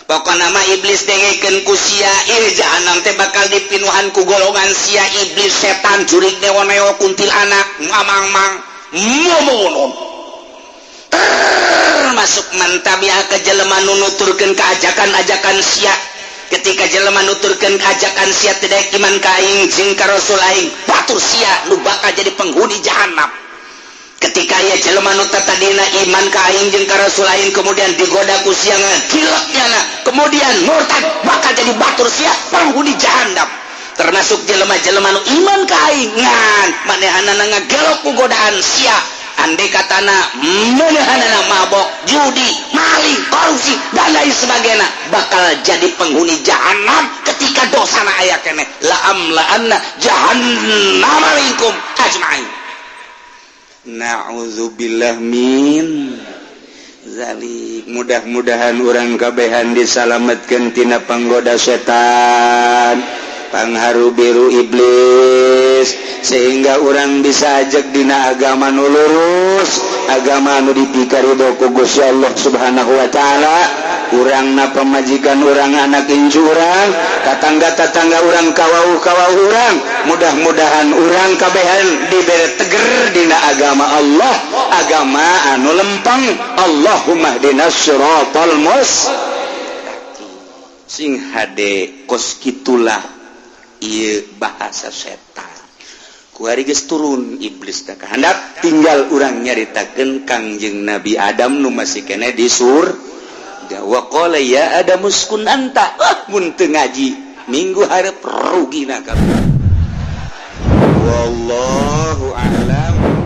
Pokona mah iblis dengekeun ku sia, ih, jahanam teh bakal dipinuhan ku golongan sia, iblis, setan, jurig, neo-neo, kuntilanak, mamang-mang, momonon. Termasuk man tabi'a ke jelema nu nuturkeun ka ajakan-ajakan sia. Ketika jelema nuturkeun ajakan sia, tidak iman ka aing jeung ka rasul aing, batur sia nu bakal jadi penghuni jahanam. Ketika aya jelema nu tadina iman ka aing jeung ka rasul aing, kemudian digoda ku sia, gileknya, kemudian murtad, bakal jadi batur sia penghuni jahanam. Termasuk jelema-jelema nu iman ka aing ngan manehanana ngagelok ku godaan sia, andai katana menehanana mabok, judi, maling, korupsi, dan lain sebagainya, bakal jadi penghuni jahanam ketika dosana aya keneh. La amla'anna jahannam minkum ajma'in. Na'udzubillah min zalik. Mudah-mudahan urang kabehan disalametkeun tina panggoda setan, pangharu biru iblis, sehingga urang bisa ajak dina agama nu lurus, agama nu dipikarido ku Gusti Allah Subhanahu wa Ta'ala. Urang na, pamajikan urang, anak incu urang, tatangga-tatangga urang, kawauh-kawauh urang, mudah-mudahan urang kabehan dibere teger dina agama Allah, agama anu lempang. Allahumma ihdinas siratal mustaqim. Sing hade, kos kitulah ieu bahasa setan. Kuari geus turun iblis ka handap, tinggal urang nyaritakeun Kangjeng Nabi Adam nu masih keneh di surga. Wa qala ya Adam uskun anta. Ah, mun teu ngaji minggu hareup, rugi na kabeh. Wallahu a'lam.